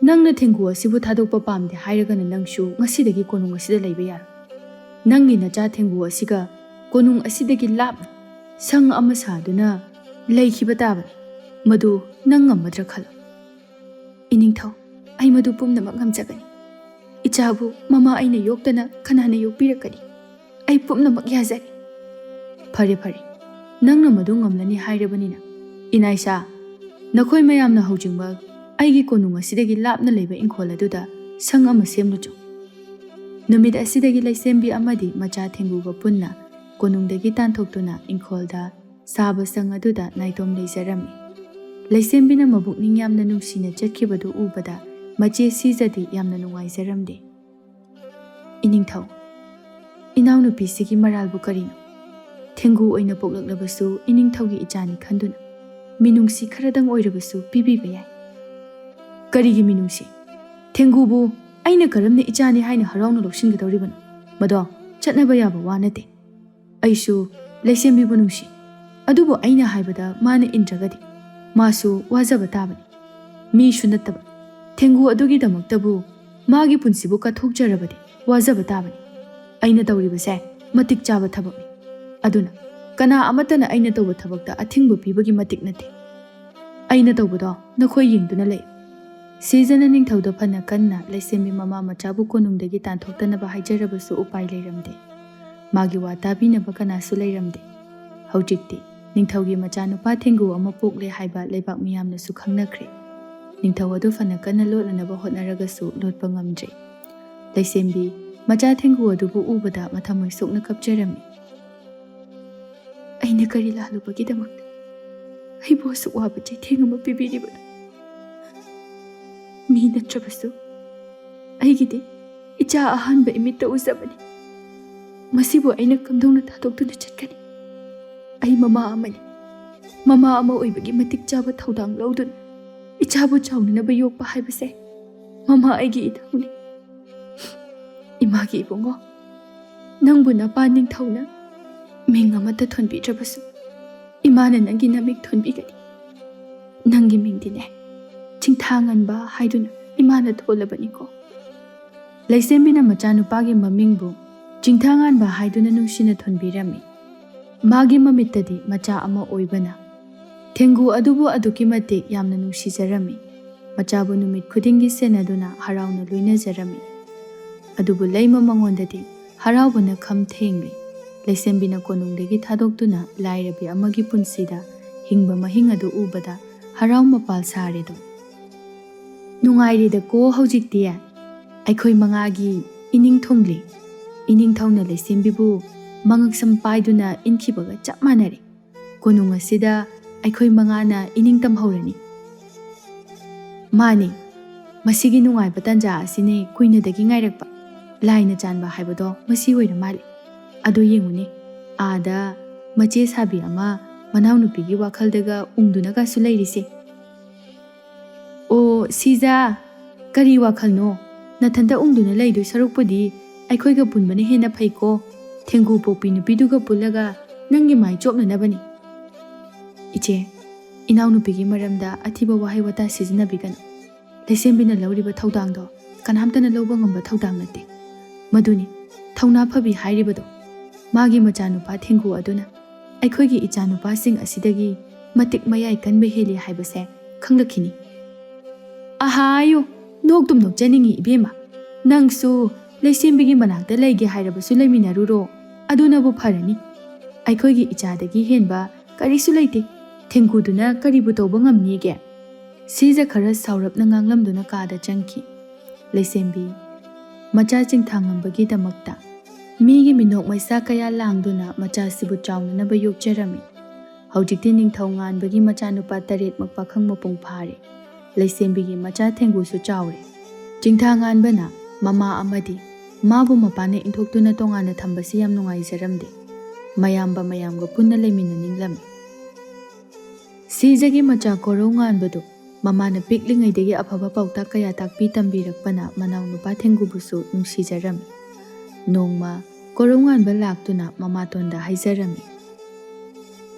ꯅꯪꯅ ꯊꯦꯡꯒꯨ ꯑꯁꯤꯕꯨ ꯊꯥꯗꯣꯛꯄ ꯄꯥꯝꯗꯦ ꯍꯥꯏꯔꯒꯅ ꯅꯪꯁꯨ ꯉꯁꯤꯗꯒꯤ ꯀꯣꯅꯨꯡ ꯑꯁꯤꯗ ꯂꯩꯕ ꯌꯥꯔꯣꯏ꯫ ꯅꯪꯒꯤ ꯅꯆꯥ ꯊꯦꯡꯒꯨ ꯑꯁꯤꯒ ꯀꯣꯅꯨꯡ ꯑꯁꯤꯗꯒꯤ ꯂꯥꯞꯅ ꯁꯪ ꯑꯃ ꯁꯥꯗꯨꯅ ꯂꯩꯈꯤꯕ ꯇꯥꯕꯅꯤ꯫ ꯃꯗꯨ ꯅꯪ ꯉꯝꯃꯗ꯭ꯔꯥ ꯈꯜꯂꯨ꯫ ꯏꯅꯤꯡꯊꯧ, ꯑꯩ ꯃꯗꯨ ꯄꯨꯝꯅꯃꯛ ꯉꯝꯖꯒꯅꯤ꯫ ꯏꯆꯥꯕꯨ ꯃꯃꯥ ꯑꯩꯅ ꯌꯣꯛꯇꯅ ꯀꯅꯥꯅ ꯌꯣꯛꯄꯤꯔꯛꯀꯅꯤ? ꯑꯩ ꯄꯨꯝꯅꯃꯛ ꯌꯥꯖꯔꯤ꯫ ꯐꯔꯦ, ꯐꯔꯦ, ꯅꯪꯅ ꯃꯗꯨ ꯉꯝꯂꯅꯤ ꯍꯥꯏꯔꯕꯅꯤꯅ, ꯏꯅꯥꯏꯁꯥ, ꯅꯈꯣꯏ ꯃꯌꯥꯝꯅ ꯍꯧꯖꯤꯛꯃꯛ ꯑꯩꯒꯤ ꯀꯣꯅꯨꯡ ꯑꯁꯤꯗꯒꯤ ꯂꯥꯞꯅ ꯂꯩꯕ ꯏꯪꯈꯣꯜ ꯑꯗꯨꯗ ꯁꯪ ꯑꯃ ꯁꯦꯝꯂꯨꯆꯣ꯫ ꯅꯨꯃꯤꯠ ꯑꯁꯤꯗꯒꯤ ꯂꯩꯁꯦꯝꯕꯤ ꯑꯃꯗꯤ ꯃꯆꯥ ꯊꯦꯡꯒꯨꯒ ꯄꯨꯟꯅ ꯀꯣꯅꯨꯡꯗꯒꯤ ꯇꯥꯟꯊꯣꯛꯇꯨꯅ ꯏꯪꯈꯣꯜꯗ ꯁꯥꯕ ꯁꯪ ꯑꯗꯨꯗ ꯅꯥꯏꯇꯣꯝ ꯂꯩꯖꯔꯝꯃꯤ꯫ ꯂꯩꯁꯦꯝꯕꯤꯅ ꯃꯕꯨꯛꯅꯤꯡ ꯌꯥꯝꯅ ꯅꯨꯡꯁꯤꯅ ꯆꯠꯈꯤꯕꯗꯨ ꯎꯕꯗ ꯃꯆꯦ ꯁꯤꯖꯗꯤ ꯌꯥꯝꯅ ꯅꯨꯡꯉꯥꯏꯖꯔꯝꯗꯦ꯫ ꯏꯅꯤꯡꯊꯧ, ꯏꯅꯥꯎꯅꯨꯄꯤꯁꯤꯒꯤ ꯃꯔꯥꯜꯕꯨ ꯀꯔꯤꯅꯣ? ꯊꯦꯡꯒꯨ ꯑꯣꯏꯅ ꯄꯣꯛꯂꯛꯂꯕꯁꯨ ꯏꯅꯤꯡꯊꯧꯒꯤ ꯏꯆꯥꯅꯤ ꯈꯟꯗꯨꯅ ꯃꯤꯅꯨꯡꯁꯤ ꯈꯔꯗꯪ ꯑꯣꯏꯔꯕꯁꯨ ꯄꯤꯕꯤꯕ ꯌꯥꯏ꯫ ꯀꯔꯤꯒꯤ ꯃꯤꯅꯨꯡꯁꯤ? ꯊꯦꯡꯒꯨꯕꯨ ꯑꯩꯅ ꯀꯔꯝꯅ ꯏꯆꯥꯅꯤ ꯍꯥꯏꯅ ꯍꯔꯥꯎꯅ ꯂꯧꯁꯤꯟꯒꯗꯧꯔꯤꯕꯅꯣ? ꯃꯗꯣ ꯆꯠꯅꯕ ꯌꯥꯕ ꯋꯥ ꯅꯠꯇꯦ꯫ ꯑꯩꯁꯨ ꯂꯩꯁꯦꯝꯕꯤꯕꯨ ꯅꯨꯡꯁꯤ, ꯑꯗꯨꯕꯨ ꯑꯩꯅ ꯍꯥꯏꯕꯗ ꯃꯥꯅ ꯏꯟꯗ꯭ꯔꯒꯗꯤ ꯃꯥꯁꯨ ꯋꯥꯖꯕ ꯇꯥꯕꯅꯤ꯫ ꯃꯤꯁꯨ ꯅꯠꯇꯕ ꯊꯦꯡꯒꯨ ꯑꯗꯨꯒꯤꯗꯃꯛꯇꯕꯨ ꯃꯥꯒꯤ ꯄꯨꯟꯁꯤꯕꯨ ꯀꯠꯊꯣꯛꯆꯔꯕꯗꯤ ꯋꯥꯖꯕ ꯇꯥꯕꯅꯤ꯫ ꯑꯩꯅ ꯇꯧꯔꯤꯕꯁꯦ ꯃꯇꯤꯛ ꯆꯥꯕ ꯊꯕꯛꯅꯤ꯫ ꯑꯗꯨꯅ ꯀꯅꯥ ꯑꯃꯠꯇꯅ ꯑꯩꯅ ꯇꯧꯕ ꯊꯕꯛꯇ ꯑꯊꯤꯡꯕ ꯄꯤꯕꯒꯤ ꯃꯇꯤꯛ ꯅꯠꯇꯦ꯫ ꯑꯩꯅ ꯇꯧꯕꯗꯣ ꯅꯈꯣꯏ ꯌꯦꯡꯗꯨꯅ ꯂꯩ꯫ ꯁꯤꯖꯅ ꯅꯤꯡꯊꯧꯗ ꯐꯅ ꯀꯟꯅ ꯂꯩꯁꯦꯝꯕꯤ ꯃꯃꯥ ꯃꯆꯥꯕꯨ ꯀꯣꯅꯨꯡꯗꯒꯤ ꯇꯥꯟꯊꯣꯛꯇꯅꯕ ꯍꯥꯏꯖꯔꯕꯁꯨ ꯎꯄꯥꯏ ꯂꯩꯔꯝꯗꯦ꯫ ꯃꯥꯒꯤ ꯋꯥ ꯇꯥꯕꯤꯅꯕ ꯀꯅꯥꯁꯨ ꯂꯩꯔꯝꯗꯦ꯫ ꯍꯧꯖꯤꯛꯇꯤ ꯅꯤꯡꯊꯧꯒꯤ ꯃꯆꯥꯅꯨꯄꯥ ꯊꯦꯡꯒꯨ ꯑꯃ ꯄꯣꯛꯂꯦ ꯍꯥꯏꯕ ꯂꯩꯕꯥꯛ ꯃꯤꯌꯥꯝꯅꯁꯨ ꯈꯪꯅꯈ꯭ꯔꯦ꯫ ꯅꯤꯡꯊꯧ ꯑꯗꯨ ꯐꯅ ꯀꯟꯅ ꯂꯣꯠꯅꯅꯕ ꯍꯣꯠꯅꯔꯒꯁꯨ ꯂꯣꯠꯄ ꯉꯝꯗ꯭ꯔꯦ꯫ ꯂꯩꯁꯦꯝꯕꯤ ꯃꯆꯥ ꯊꯦꯡꯒꯨ ꯑꯗꯨꯕꯨ ꯎꯕꯗ ꯃꯊꯃꯣꯏ ꯁꯣꯛꯅ ꯀꯞꯆꯔꯝꯃꯤ꯫ ꯑꯩꯅ ꯀꯔꯤ ꯂꯥꯜꯂꯨꯕꯒꯤꯗꯃꯛꯇ ꯑꯩꯕꯨ ꯑꯁꯨꯛ ꯋꯥꯕ ꯆꯩꯊꯦꯡ ꯑꯃ ꯄꯤꯕꯤꯔꯤꯕꯅꯣ? ꯃꯤ ꯅꯠꯇ꯭ꯔꯕꯁꯨ ꯑꯩꯒꯤꯗꯤ ꯏꯆꯥ ꯑꯍꯥꯟꯕ ꯏꯃꯤꯠꯇ ꯎꯖꯕꯅꯤ꯫ ꯃꯁꯤꯕꯨ ꯑꯩꯅ ꯀꯝꯗꯧꯅ ꯊꯥꯗꯣꯛꯇꯨꯅ ꯆꯠꯀꯅꯤ? ꯑꯩ ꯃꯃꯥ ꯑꯃꯅꯤ꯫ ꯃꯃꯥ ꯑꯃ ꯑꯣꯏꯕꯒꯤ ꯃꯇꯤꯛ ꯆꯥꯕ ꯊꯧꯗꯥꯡ ꯂꯧꯗꯨꯅ ꯏꯆꯥꯕꯨ ꯆꯥꯎꯅꯅꯕ ꯌꯣꯛꯄ ꯍꯥꯏꯕꯁꯦ ꯃꯃꯥ ꯑꯩꯒꯤ ꯏꯊꯧꯅꯤ꯫ ꯏꯃꯥꯒꯤ ꯏꯕꯨꯡꯉꯣ, ꯅꯪꯕꯨ ꯅꯄꯥ ꯅꯤꯡꯊꯧꯅ ꯃꯤꯡ ꯑꯃꯠꯇ ꯊꯣꯟꯕꯤꯗ꯭ꯔꯕꯁꯨ ꯏꯃꯥꯅ ꯅꯪꯒꯤ ꯅꯃꯤꯡ ꯊꯣꯟꯕꯤꯒꯅꯤ꯫ ꯅꯪꯒꯤ ꯃꯤꯡꯗꯤꯅꯦ, ꯆꯤꯡꯊꯥ ꯉꯟꯕ ꯍꯥꯏꯗꯨꯅ ꯏꯃꯥꯅ ꯊꯣꯜꯂꯕꯅꯤꯀꯣ꯫ ꯂꯩꯁꯦꯝꯕꯤꯅ ꯃꯆꯥꯅꯨꯄꯥꯒꯤ ꯃꯃꯤꯡꯕꯨ ꯆꯤꯡꯊꯥ ꯉꯥꯟꯕ ꯍꯥꯏꯗꯨꯅ ꯅꯨꯡꯁꯤꯅ ꯊꯣꯟꯕꯤꯔꯝꯃꯤ꯫ ꯃꯥꯒꯤ ꯃꯃꯤꯠꯇꯗꯤ ꯃꯆꯥ ꯑꯃ ꯑꯣꯏꯕꯅ ꯊꯦꯡꯒꯨ ꯑꯗꯨꯕꯨ ꯑꯗꯨꯛꯀꯤ ꯃꯇꯤꯛ ꯌꯥꯝꯅ ꯅꯨꯡꯁꯤꯖꯔꯝꯃꯤ꯫ ꯃꯆꯥꯕꯨ ꯅꯨꯃꯤꯠ ꯈꯨꯗꯤꯡꯒꯤ ꯁꯦꯟꯅꯗꯨꯅ ꯍꯔꯥꯎꯅ ꯂꯣꯏꯅꯖꯔꯝꯃꯤ꯫ ꯑꯗꯨꯕꯨ ꯂꯩꯃ ꯃꯉꯣꯟꯗꯗꯤ ꯍꯔꯥꯎꯕꯅ ꯈꯝ ꯊꯦꯡꯂꯦ꯫ ꯂꯩꯁꯦꯝꯕꯤꯅ ꯀꯣꯅꯨꯡꯗꯒꯤ ꯊꯥꯗꯣꯛꯇꯨꯅ ꯂꯥꯏꯔꯕꯤ ꯑꯃꯒꯤ ꯄꯨꯟꯁꯤꯗ ꯍꯤꯡꯕ ꯃꯍꯤꯡ ꯑꯗꯨ ꯎꯕꯗ ꯍꯔꯥꯎ ꯃꯄꯥꯜ ꯁꯥꯔꯦꯗꯣ꯫ ꯅꯨꯡꯉꯥꯏꯔꯦꯗꯀꯣ ꯍꯧꯖꯤꯛꯇꯤ꯫ ꯑꯩꯈꯣꯏ ꯃꯉꯥꯒꯤ ꯏꯅꯤꯡꯊꯧꯅꯤ꯫ ꯏꯅꯤꯡꯊꯧꯅ ꯂꯩꯁꯦꯝꯕꯤꯕꯨ ꯃꯉꯛꯁꯝ ꯄꯥꯏꯗꯨꯅ ꯏꯟꯈꯤꯕꯒ ꯆꯞ ꯃꯥꯟꯅꯔꯦ꯫ ꯀꯣꯅꯨꯡ ꯑꯁꯤꯗ ꯑꯩꯈꯣꯏ ꯃꯉꯥꯅ ꯏꯅꯤꯡ ꯇꯝꯍꯧꯔꯅꯤ꯫ ꯃꯥꯅꯤ, ꯃꯁꯤꯒꯤ ꯅꯨꯡꯉꯥꯏꯕ ꯇꯥꯟꯖꯥ ꯑꯁꯤꯅꯦ ꯀꯨꯏꯅꯗꯒꯤ ꯉꯥꯏꯔꯛꯄ꯫ ꯂꯥꯏꯅ ꯆꯥꯟꯕ ꯍꯥꯏꯕꯗꯣ ꯃꯁꯤ ꯑꯣꯏꯔ ꯃꯥꯜꯂꯦ꯫ ꯑꯗꯨ ꯌꯦꯡꯉꯨꯅꯦ, ꯑꯥꯗ ꯃꯆꯦ ꯁꯥꯕꯤ ꯑꯃ ꯃꯅꯥꯎꯅꯨꯄꯤꯒꯤ ꯋꯥꯈꯜꯗꯒ ꯎꯪꯗꯨꯅꯒꯁꯨ ꯂꯩꯔꯤꯁꯦ꯫ ꯑꯣ ꯁꯤꯖꯥ, ꯀꯔꯤ ꯋꯥꯈꯜꯅꯣ? ꯅꯊꯟꯇ ꯎꯪꯗꯨꯅ ꯂꯩꯗꯣꯏ ꯁꯔꯨꯛꯄꯨꯗꯤ ꯑꯩꯈꯣꯏꯒ ꯄꯨꯟꯕꯅ ꯍꯦꯟꯅ ꯐꯩꯀꯣ꯫ ꯊꯦꯡꯒꯨ ꯄꯣꯛꯄꯤ ꯅꯨꯄꯤꯗꯨꯒ ꯄꯨꯜꯂꯒ ꯅꯪꯒꯤ ꯃꯥꯏ ꯆꯣꯞꯅꯅꯕꯅꯤ꯫ ꯏꯆꯦ, ꯏꯅꯥꯎꯅꯨꯄꯤꯒꯤ ꯃꯔꯝꯗ ꯑꯊꯤꯕ ꯋꯥꯍꯩ ꯋꯥꯇꯥ ꯁꯤꯖꯤꯟꯅꯕꯤꯒꯅꯨ꯫ ꯂꯩꯁꯦꯝꯕꯤꯅ ꯂꯧꯔꯤꯕ ꯊꯧꯗꯥꯡꯗꯣ ꯀꯅꯥꯝꯇꯅ ꯂꯧꯕ ꯉꯝꯕ ꯊꯧꯗꯥꯡ ꯅꯠꯇꯦ꯫ ꯃꯗꯨꯅꯤ ꯊꯧꯅꯥ ꯐꯕꯤ ꯍꯥꯏꯔꯤꯕꯗꯣ꯫ ꯃꯥꯒꯤ ꯃꯆꯥꯅꯨꯄꯥ ꯊꯦꯡꯒꯨ ꯑꯗꯨꯅ ꯑꯩꯈꯣꯏꯒꯤ ꯏꯆꯥꯅꯨꯄꯥꯁꯤꯡ ꯑꯁꯤꯗꯒꯤ ꯃꯇꯤꯛ ꯃꯌꯥꯏ ꯀꯟꯕ ꯍꯦꯜꯂꯤ ꯍꯥꯏꯕꯁꯦ ꯈꯪꯂꯛꯈꯤꯅꯤ꯫ ꯑꯍꯥꯌꯨ, ꯅꯣꯛꯇꯨꯝ ꯅꯣꯛꯆꯅꯤꯡꯉꯤ ꯏꯕꯦꯝꯃ꯫ ꯅꯪꯁꯨ ꯂꯩꯁꯦꯝꯕꯤꯒꯤ ꯃꯅꯥꯛꯇ ꯂꯩꯒꯦ ꯍꯥꯏꯔꯕꯁꯨ ꯂꯩꯃꯤꯟꯅꯔꯨꯔꯣ, ꯑꯗꯨꯅꯕꯨ ꯐꯔꯅꯤ꯫ ꯑꯩꯈꯣꯏꯒꯤ ꯏꯆꯥꯗꯒꯤ ꯍꯦꯟꯕ ꯀꯔꯤꯁꯨ ꯂꯩꯇꯦ꯫ ꯊꯦꯡꯒꯨꯗꯨꯅ ꯀꯔꯤꯕꯨ ꯇꯧꯕ ꯉꯝꯅꯤꯒꯦ? ꯁꯤꯖ ꯈꯔ ꯁꯥꯎꯔꯞꯅ ꯉꯥꯡꯂꯝꯗꯨꯅ ꯀꯥꯗ ꯆꯪꯈꯤ꯫ ꯂꯩꯁꯦꯝꯕꯤ, ꯃꯆꯥ ꯆꯤꯡꯊꯥꯉꯝꯕꯒꯤꯗꯃꯛꯇ ꯃꯤꯒꯤ ꯃꯤꯅꯣꯛ ꯃꯩꯁꯥ ꯀꯌꯥ ꯂꯥꯡꯗꯨꯅ ꯃꯆꯥꯁꯤꯕꯨ ꯆꯥꯎꯅꯅꯕ ꯌꯣꯛꯆꯔꯝꯃꯤ꯫ ꯍꯧꯖꯤꯛꯇꯤ ꯅꯤꯡꯊꯧ ꯉꯥꯟꯕꯒꯤ ꯃꯆꯥꯅꯨꯄꯥ ꯇꯔꯦꯠꯃꯛ ꯄꯥꯈꯪ ꯃꯄꯨꯡ ꯐꯥꯔꯦ꯫ ꯂꯩꯁꯦꯝꯕꯤꯒꯤ ꯃꯆꯥ ꯊꯦꯡꯒꯨꯁꯨ ꯆꯥꯎꯔꯦ꯫ ꯆꯤꯡꯊꯥ ꯉꯥꯟꯕꯅ ꯃꯃꯥ ꯑꯃꯗꯤ ꯃꯥꯕꯨ ꯃꯄꯥꯅ ꯏꯟꯊꯣꯛꯇꯨꯅ ꯇꯣꯉꯥꯟꯅ ꯊꯝꯕꯁꯤ ꯌꯥꯝ ꯅꯨꯡꯉꯥꯏꯖꯔꯝꯗꯦ꯫ ꯃꯌꯥꯝꯕ ꯃꯌꯥꯝꯒ ꯄꯨꯟꯅ ꯂꯩꯃꯤꯟꯅꯅꯤꯡꯂꯝꯃꯤ꯫ ꯁꯤꯖꯒꯤ ꯃꯆꯥ ꯀꯣꯔꯧ ꯉꯥꯟꯕꯗꯨ ꯃꯃꯥꯅ ꯄꯤꯛꯂꯤꯉꯩꯗꯒꯤ ꯑꯐꯕ ꯄꯥꯎꯇꯥꯛ ꯀꯌꯥ ꯇꯥꯛꯄꯤ ꯇꯝꯕꯤꯔꯛꯄꯅ ꯃꯅꯥꯎꯅꯨꯄꯥ ꯊꯦꯡꯒꯨꯕꯨꯁꯨ ꯅꯨꯡꯁꯤꯖꯔꯝꯃꯤ꯫ ꯅꯣꯡꯃ ꯀꯣꯔꯧ ꯉꯥꯟꯕ ꯂꯥꯛꯇꯨꯅ ꯃꯃꯥꯇꯣꯟꯗ ꯍꯥꯏꯖꯔꯝꯃꯤ,